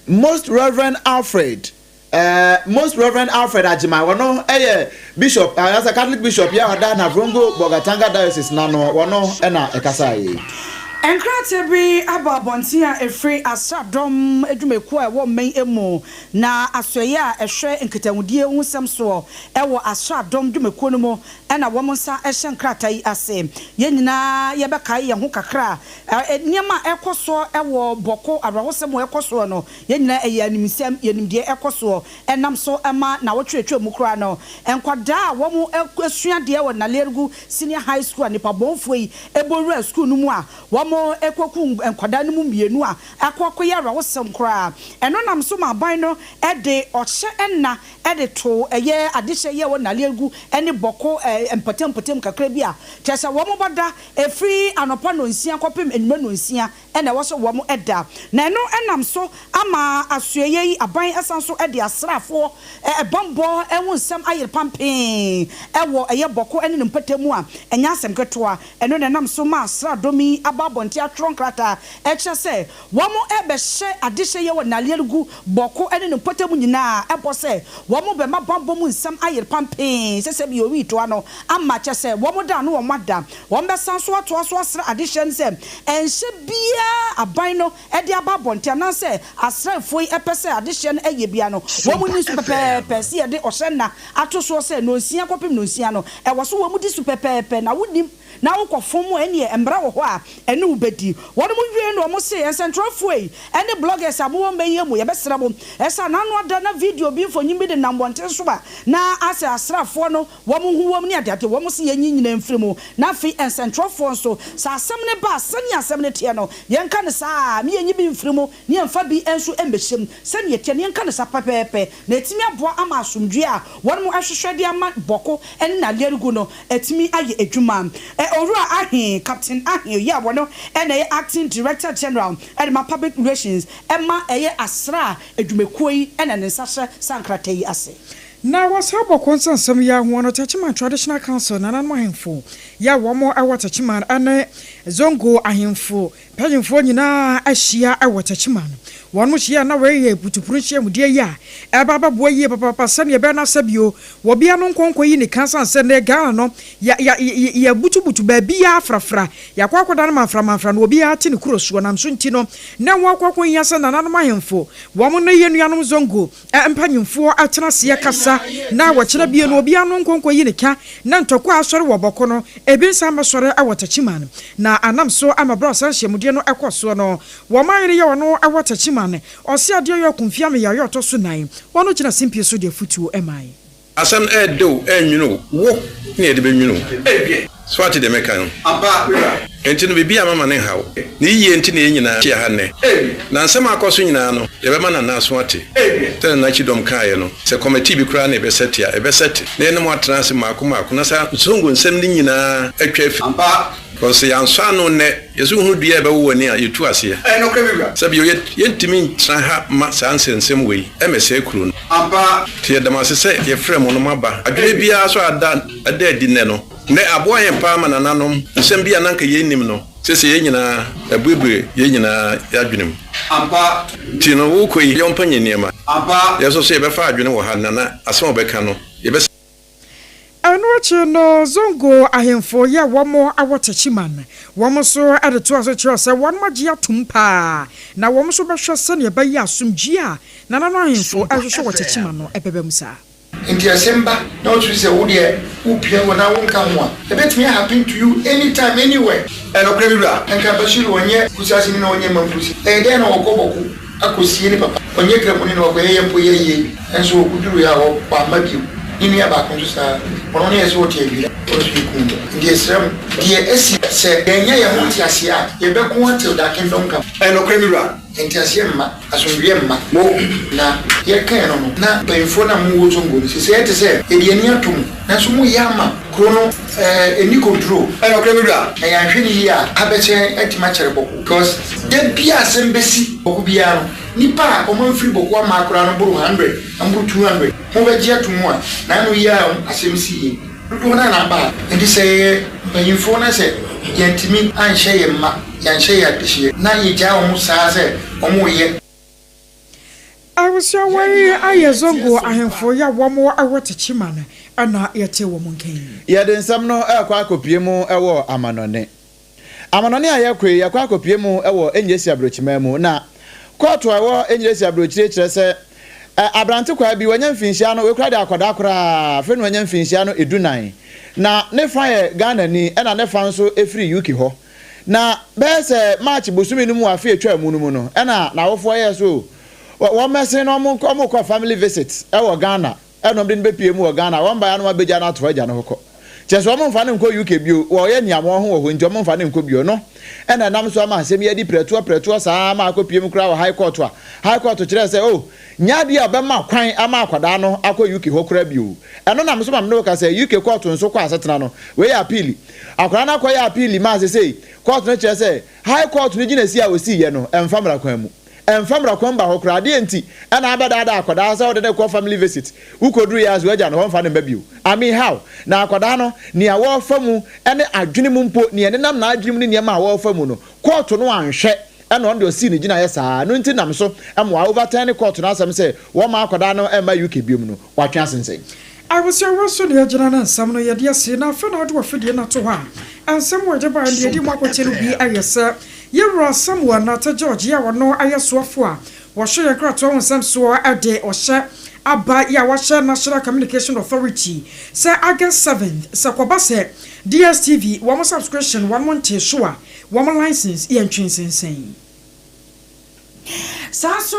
Most Reverend Alfred eh, Most Reverend Alfred Agyemang, ɔno yɛ Bishop anaasɛ Catholic Bishop yi a ɔda Navrongo Bolgatanga Diocese no ano, ɔno na ɛkasaeɛ yi. Nkrataa bi aba abɔnten a ɛfiri asraadɔm adwumakuo a ɛwɔ mmɛn mu na asoɛeɛ a ɛhwɛ nkitahodie ho nsɛm soɔ wɔ asraadɔm dwumakuo no mu na wɔn nsa hyɛ nkrataa yi ase. Yɛn nyinaa yɛbɛkae yɛn ho kakra a, nneɛma a ɛrekɔ soɔ wɔ Bawku, awerɛhosɛm a ɛrekɔ soɔ no, yɛn nyinaa ɛyɛ animsɛm, yɛnim deɛ ɛrekɔ soɔ. Ɛnam so ma nnawɔtwe a atwam mu koraa no, nkwadaa a wɔsua adeɛ wɔ Nalerigu Senior High School a nnipabɔnfoɔ yi bɔ wuraa sukuu no mu a wɔkɔkum nkwadaa no mu mmienu a akɔ akɔyɛ awerɛhosɛm koraa. Ɛno nam so ma aban no de ɔhyɛ nna de too ɛyɛ adehyɛ yi a ɛwɔ Nalerigu ne Bawku mpɔtam mpɔtam kakra bi a kyerɛ sɛ wɔbɛda ɛfiri anɔpa nnɔnsia kɔpem anwummerɛ nnɔnsia na ɛwɔ sɛ wɔda. Na ɛno nam so ama asoɛeɛ yi aban san so de asraafoɔ bammɔ ho nsɛm ayere pampee wɔ ɛyɛ Bawku ne ne mpɔtam mu a ɛnyɛ asɛm ketewa. Ɛno na ɛnam so ma asraadɔm yi aba abɔnten atwerɛ nkrataa ɛkyerɛ sɛ Wɔrebɛhyɛ adehyɛ yi wɔ Nalerigu, Bawku ne ne mpɔtam nyinaa bɔ sɛ wɔbɛma bammɔ mu nsɛm ayere pampee sɛ sɛbi owi toa no ama kyɛ sɛ wɔda ano wɔn ada. Wɔbɛsan nso atoa so asrɛ adehyɛ no sɛ ɛnhyɛ biara aban no de aba abɔnten anaasɛ asraefoɔ yi pɛ sɛ adehyɛ no yɛ biara no wɔn nni so pɛpɛɛpɛ sɛ yɛde ɔhyɛ nna ato soɔ sɛ nonsia kɔpem nonsia no ɛwɔ so wɔn di so pɛpɛɛpɛ na wonim na wokɔ fom a ɛneɛ mmara wɔ hɔ a ɛne wo bɛdi. Wɔnom wiee no wɔn se, Nsɛntwerɛfoɔ ei, ɛne bloggers a mowɔ mmɛ yi mu, yɛbɛsrɛ mo, ɛsɛ anaa ada na video bi mfonyin bi denam mmɔnten so a na asɛ asraafoɔ no wɔn ho wɔm ne adeade, wɔn se yɛnyi nyinaa mfiri mu. Na afei nsɛntwerɛfoɔ nso, sɛ asɛm no ba a, sɛdeɛ asɛm no teɛ no, yɛnka no saa ara, me yɛnyi bi mfiri mu ne yɛmfa bi nso mmɛhyɛ mu, sɛdeɛ ɛteɛ no yɛnka no saa pɛpɛɛpɛ, na atumi aboa ama asomdwoeɛ a wɔnom hwehwɛ de ama Bawku ne Nalerigu no atumi ayɛ adwuma. Owura Ahe, Captain Ahe, yi a wɔno na ɛyɛ Acting Director General de ma Public Relations ma ɛyɛ Asra adwumakuo yi na ne nsa hyɛ saa nkrataa yi ase. Na wɔ saa bɔkɔ nsɛnsɛm yi ara ho no, Techiman Traditional Council nananom ahemfo yi a wɔn wɔ Techiman ne Zongo ahemfo Mpanyimfoɔ nyinaa ahyia wɔ Techiman. Wɔn hyia a na wei yɛ putupru nhyiamudie yi a ɛreba abɛboa yie papaapa sɛdeɛ ɛbɛyɛ na sɛbio wɔbea no nkɔ nkɔyi ne ka sane sɛ nnɛ Ghana no yɛ yɛ yɛbutubutu baabiara frafra yɛakɔ akɔda no manfra manfra na obiara te ne kuro soɔ nam so nti no na ɛho akɔ akɔhia sɛ nananom ahemfo wɔn ne yɛn nuanom Zongo Mpanyimfoɔ tena aseɛ kasa na wɔkyerɛ bio no obiara no nkonko yi ne ka na ntɔkwa a asɔre wɔ Bɔko no ebi nsan mmɛsɔre wɔ Takyiman na anam so ama berɛ a saa nhyiamudeɛ no kɔ soɔ no wɔn ayere yɛ ɔno wɔ Takyiman ɔse adeɛ yɛ ɔko mfeɛ ameyɛ ɔtɔ so nan ɔno gyina simpie so de afutuo mae. Asɛm no ɛyɛ dɛ o, ɛnwene o, wo na yɛde bɛnwene o. So woate deɛ meka no? Enti no, biribiara mma no nhaw wo. Ne yiye nti na yɛn nyinaa hyia ha nnɛ. Na nsɛm a akɔ so nyinaa no, yɛbɛma Nana aso ate. Sɛdeɛ Nana Kyidɔm kaeɛ no, sɛ kɔmɛtii bi koraa na yɛbɛsɛte a, yɛbɛsɛte, na yɛne mo atena ase mmaako mmaako na saa Zongo nsɛm no nyinaa atwa afi. Because sɛ yɛansɔ ano nnɛ, yɛsɛ wohunu dua a ɛbɛwo w'ani a, yɛtu aseɛ. Sɛ bio, yɛntumi ntena ha mma saa nsɛnsɛm wei mmɛsɛe kuro no. Nti yɛda mo ase sɛ yɛfrɛɛ mo no moaba. Adwene biara nso a ada ada adi nnɛ no, nnɛ aboa yɛn paa ma nananom nsɛm bi a na anka yɛnnim no, seesei yɛn nyinaa, abuebue yɛn nyinaa adwene mu. Nti no, worekɔ yi, yɛ wo mpanyin nneɛma. Yɛn nso so yɛbɛfa adwene wɔ ha, Nana, asɛm a wobɛka no, yɛbɛsa. Ɛno akyi no, Zongo ahemfo yi a wɔwɔ Techiman, wɔn nso de toaa so kyerɛw sɛ wɔagye atom paa, na wɔn nso bɛhwɛ sɛnea ɛbɛyɛ a asomdwoe a nananom ahemfo rehwehwɛ wɔ Techiman no bɛba mu saa. Nti asɛm ba na wosusu sɛ wo deɛ wo pia hɔ na wo nka ho a, ɛbɛtumi a happen to you anytime anywhere. Ɛnokorɛ me wura. Nka Bashiru ɔnyɛ Kusasini na ɔnyɛ Mampusi, ɛyɛ dɛn na ɔkɔ Bɔko akɔsie ne papa? Ɔnyɛ Kramoni na wakɔyɛ yɛn mpo yɛyɛ bi nso ɔkɔduruiɛ a wamma bio. Ne nua baako nso saa ara, ɔno ne yɛse ɔte Adwira, ɔno nso yɛkuu no. Nti yɛsrɛ mo, deɛ asi sɛ yɛannya yɛn ho nteaseɛ a, yɛbɛko until thy kingdom come. Ɛnokorɛ me wura. Nteaseɛ mma, asomdwoeɛ mma. Mo na yɛkae no no, na mpanyimfoɔ no a mowɔ Zongo no, seesei ɛte sɛ yɛde yɛn ani ato mo, nanso moreyɛ ama kuro no ɛnni control. Ɛnokorɛ me wura. Na yɛanhwɛ no yie a, abɛkyɛ atumi akyɛre Bɔko because da biara asɛm bɛsi Bɔko biara no, nnipa a wɔamfiri Bɔko amma koraa no boro hundred, wɔboro 200. Mobɛgye ato mu a, na ano yi ara asɛm siiɛ. Dodoɔ no ara na aba ha. Enti sɛ yɛyɛ mpanyimfoɔ na sɛ yɛantumi anhyɛ yɛn mma, yɛanhyɛ yɛn adehyeɛ, na yɛgyaa wɔn saa sɛ wɔreyɛ. Abusua wei ayɛ Zongo ahemfo yi a wɔn wɔ Techiman na yɛte wɔn nka yi. Yɛde nsɛm no rekɔ akɔpue mu wɔ amanɔne. Amanɔne a yɛrekɔ yi, yɛkɔ akɔpue mu wɔ Enyiresi Aburokyiman mu. Na kɔɔto a ɛwɔ Enyiresi Aburokyire kyerɛ sɛ aberante kwaa bi, wanya mfinhyia no, wei koraa deɛ akwadaa koraa, afei na wanya mfinhyia no edunan. Na ne fa yɛ Ghanani ɛna ne fa nso firi UK hɔ. Na bɛyɛ sɛ March bosome no mu afe a ɛtwaa mu no mu no, ɛna n'awofoɔ yɛɛ so wɔmmɛsen na wɔkɔ family visit wɔ Ghana. Ɛna wɔde no bɛpue mu wɔ Ghana, wɔn baeɛ a na wɔabɛgya no ato hɔ agya no hɔ kɔ. Kyerɛ sɛ wɔmfa no nkɔ UK bio, wɔreyɛ nea wɔn ho wɔ hɔ nti wɔmfa no nkɔ bio no ɛna ɛnam so ama asɛm yi adi prɛtoɔ prɛtoɔ saa ara ma akɔpue mu koraa wɔ High Court a High Court kyerɛɛ sɛ oh, nyɛ adeɛ a wɔbɛma kwan ama akwadaa no akɔ UK hɔ koraa bio. Ɛno nam so ma me ne wo ka sɛ UK kɔɔto nso kɔ asetena no, wei yɛ apiili. Akwadaa no akɔyɛ apiili maa sesei kɔɔto no kyerɛ sɛ High Court no gyinasie a wɔsiiɛ no ɛmfa mmara kwan mu. Ɛmfa mmra kwan ba hɔ koraa. Deɛn nti na abɛdaadaa akwadaa sɛ wode no rekɔ family visit? Wokɔduruiɛ ara so wagya no hɔ mfa no mma bio. I mean how? Na akwadaa no, nea wɔrefa mu ne adwene mu mpo, nea ɛnenam n'adwene mu ne nneɛma a wɔrefa mu no, kɔɔto no anhwɛ ɛna ɔno deɛ ɔsii ne gyinaeɛ saa. Ɛno nti nam so ma wa overturn kɔɔto no asɛm sɛ wɔmma akwadaa no mma UK biom no, watwe asensɛn. Abusua so na yɛgyina na nsɛm no yɛde asi na afei na wode w'afidie no ato hɔ a, nsɛm a wɔde baeɛ no deɛ ɛdi mu akɔkyɛ no bi yɛ sɛ Yɛwura Samuel Nartey George yi a ɔno yɛ soafo a wɔhwɛ yɛn nkratoɔ ho nsɛm soɔ de ɔhyɛ aba yi a wahyɛ National Communication Authority sɛ August 7th sɛ kɔba sɛ DSTV wɔn subscription wɔn ntee so a wɔn license yɛntwe nsensɛn. Saa nso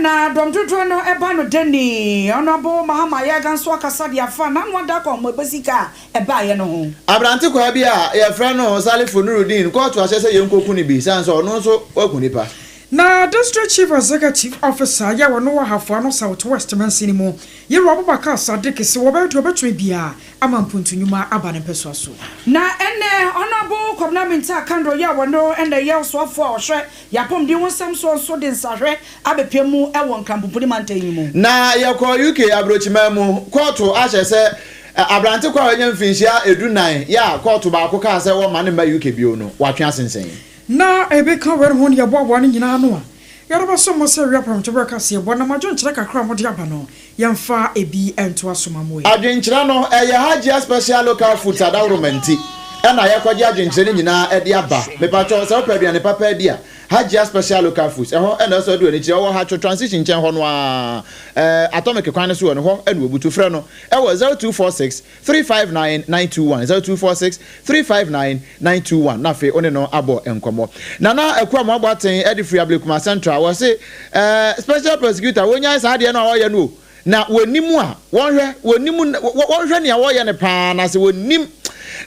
na dɔm dodoɔ no ba no dani. Honourable Mahama Ayariga nso akasa de afa n'ano ada akɔnhomabɔ sika a ɛbaeɛ no ho. Aberante kwaa bi a yɛfrɛ no Salifu Nurudeen kɔɔto ahyɛ sɛ yɛnkɔku no bi sane sɛ ɔno nso waku nipa. Na District Chief Executive Officer yɛ ɔno wɔ Ahafo Ano South West mansini mu, Yewura Abubakar Sadiq se wɔbɛyɛ deɛ wɔbɛtumi biara ama mpuntu nnwuma aba ne mpɛsoa so. Na ɛnnɛ Honourable Kwabena Mintah Akandoh yi a ɔno na ɛyɛ ɔsoafoɔ a ɔhwɛ Yɛn apɔmuden ho nsɛm soɔ nso de nsahwɛ abɛpia mu wɔ Nkranpomponi mantam yi mu. Na yɛkɔɔ UK aburokyiman mu. Kɔɔto ahyɛ sɛ aberante koro a wanya mfinhyia edunan yɛ a kɔɔto baako kaa sɛ wɔmma no mma UK bio no, wɔatwe asensɛn. Na ebeka wei ho ne yɛboaboa ne nyinaa ano a, yɛde bɛsom mo sɛ awia prɛmtoberɛ kaseɛbɔ, nam adwenkyerɛ kakra a mode aba no, yɛmfa ebi ntoa so ma mo ɛ. Adwenkyerɛ no, ɛyɛ Hajia Special Local Foods adaworoma nti ɛna yɛkɔgye adwenkyerɛ no nyinaa de aba. Mepakyɛw, sɛ wopɛ aduane papa adi a, Hajia Special Local Foods, ɛhɔ na ɛsɛ sɛ wode w'ani kyerɛ. Ɔwɔ Hatcho Transition nkyɛn hɔ no ara, ɛɛ, Atomic kwan no so wɔ no hɔ na wɔbutu. Frɛ no wɔ 0246 359 921, 0246 359 921, na afei wo ne no abɔ nkɔmmɔ. Nana Akua Amoah Boateng de firi Ablekuma Central, wɔse, ɛɛ, Special Prosecutor, wɔnyae saa adeɛ no a wɔreyɛ no o. Na wɔnim a, wɔnhwɛ, wɔnim, wɔnhwɛ nea wɔreyɛ no paa, na sɛ wɔnim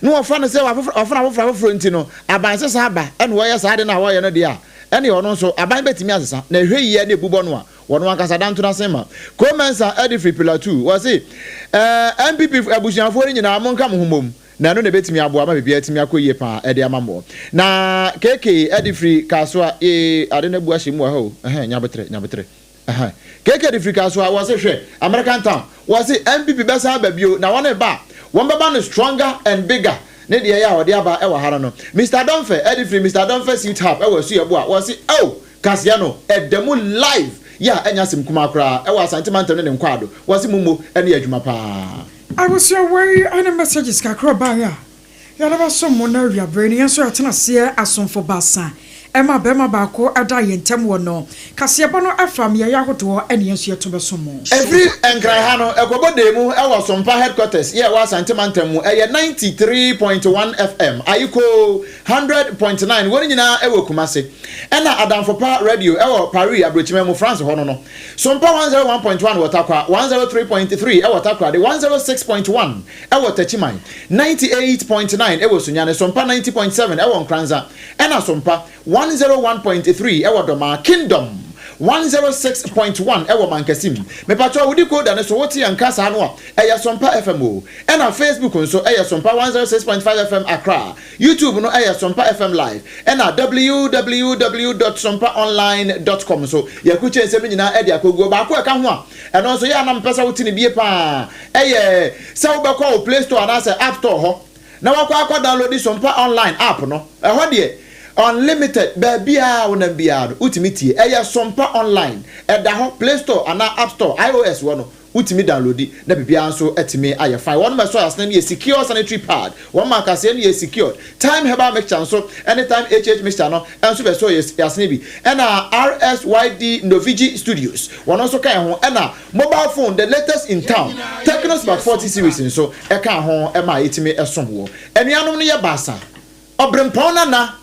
na wɔfa no sɛ wɔafoforo, wɔafona afoforɔ afoforɔ nti no, aban sesa aba na wɔyɛ saa ade no a wɔreyɛ no deɛ a, ɛnneɛ ɔno nso, aban bɛtumi asesa. Na ɛhwɛ yie na ɛbubɔ no a, wɔn ankasa danto no ase ma. Cole Mensah de firi Pillar 2, wɔse, Ɛɛ, NPP abusuafoɔ no nyinaa, monka mo ho mmom, na ɛno na ɛbɛtumi aboa ma biribiara atumi akɔ yie paa de ama mo. Na KK de firi Kasoa, ee, ade no abu ahyɛ mu wɔ ha o, ɛhɛn, nyaboterɛ, nyaboterɛ. Ɛhɛn. KK de firi Kasoa, wɔse hwɛ, American town, wɔse NPP bɛsan aba bio, na wɔn reba a, wɔn bɛba no stronger and bigger, ne deɛ ɛyɛ a wɔde aba wɔ ha no no. Mister Domfeh de firi Mister Domfeh Suit Hub wɔ Asuaboa, wɔse oh, kaseɛ no, ɛda mu live, yɛ a ɛnyɛ asɛm kumaa koraa, wɔ Asante mantam ne ne nkwaado, wɔse mo mmo ne adwuma paa. Abusua wei ne messages kakra ɔbaeɛ a Yɛde bɛsom mo nnɛ awiaberɛ yi no, yɛn nso yɛatena aseɛ asomfo baasa ma barima baako da yɛn ntam wɔ no. Kaseɛbɔ no fa mmeaeɛ ahodoɔ ɛne yɛn nso yɛto bɛsom mo. Ɛfiri Nkran ha no, ɛkɔbɔ dee mu wɔ Sompa Headquarters yɛ ɛwɔ Asante Mantam mu, ɛyɛ 93.1 FM, Ayikoo 100.9, wɔn nyinaa wɔ Kumasi. Ɛna Adamfo Pa Radio wɔ Paris, Aburokyiman mu, France hɔ no no. Sompa 101.1 wɔ Tarkwa, 103.3 wɔ Takoradi, 106.1 wɔ Techiman, 98.9 wɔ Sunyani, Sompa 90.7 wɔ Nkoranza, ɛna Sompa. 101.3 ɛwɔ Dɔmaa, Kingdom 106.1 ɛwɔ Mankasim. Mepakyɛw wo decoder no so wote yɛn nka saa no a, ɛyɛ Sompa FM o. Ɛna Facebook nso ɛyɛ Sompa 106.5 FM Accra. YouTube no ɛyɛ Sompa FM Live. Ɛna www dot sompaonline dot com nso yɛakrukyɛ nsɛm no nyinaa ɛde akɔguo. Baako a ɛka ho a ɛno nso yɛ a na mepɛ sɛ wote no bie paa ɛyɛ sɛ wobɛkɔ wo Play Store anaasɛ App Store hɔ na wakɔ akɔ downloadi Sompa Online app no. Ɛhɔ deɛ unlimited, baabiara a wonam biara no wotumi tie. Ɛyɛ Sompa Online, ɛda hɔ Play Store anaa App Store, iOS wɔ no, wotumi downloadi na biribiara nso atumi ayɛ fine. Wɔnom ɛsɔ asene no yɛ Secure Sanitary Pad, wɔn ma akaseɛ no yɛ Secured Thyme Herbal Mixture nso ɛne Thyme HH Mixture no nso bɛsɔ yɛ asene bi. Ɛna RSYD Novigi Studios wɔn nso ka ɛho. Ɛna Mobile phone, the latest in town, Tecno Spark 40 series nso kaa ho ma yetumi som wɔ. Anuanom no yɛ baasa, Ɔberempɔn Nana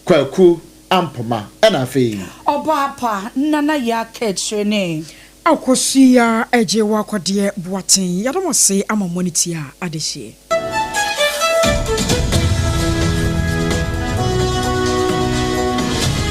Kwaku Ampoma ɛna afei. Ɔbaapa Nana Yaa Kɛkyerɛ ne. Akosua Agye Wakɔdeɛ Boateng, yɛda mo ase ama mo ani tia adehyeɛ.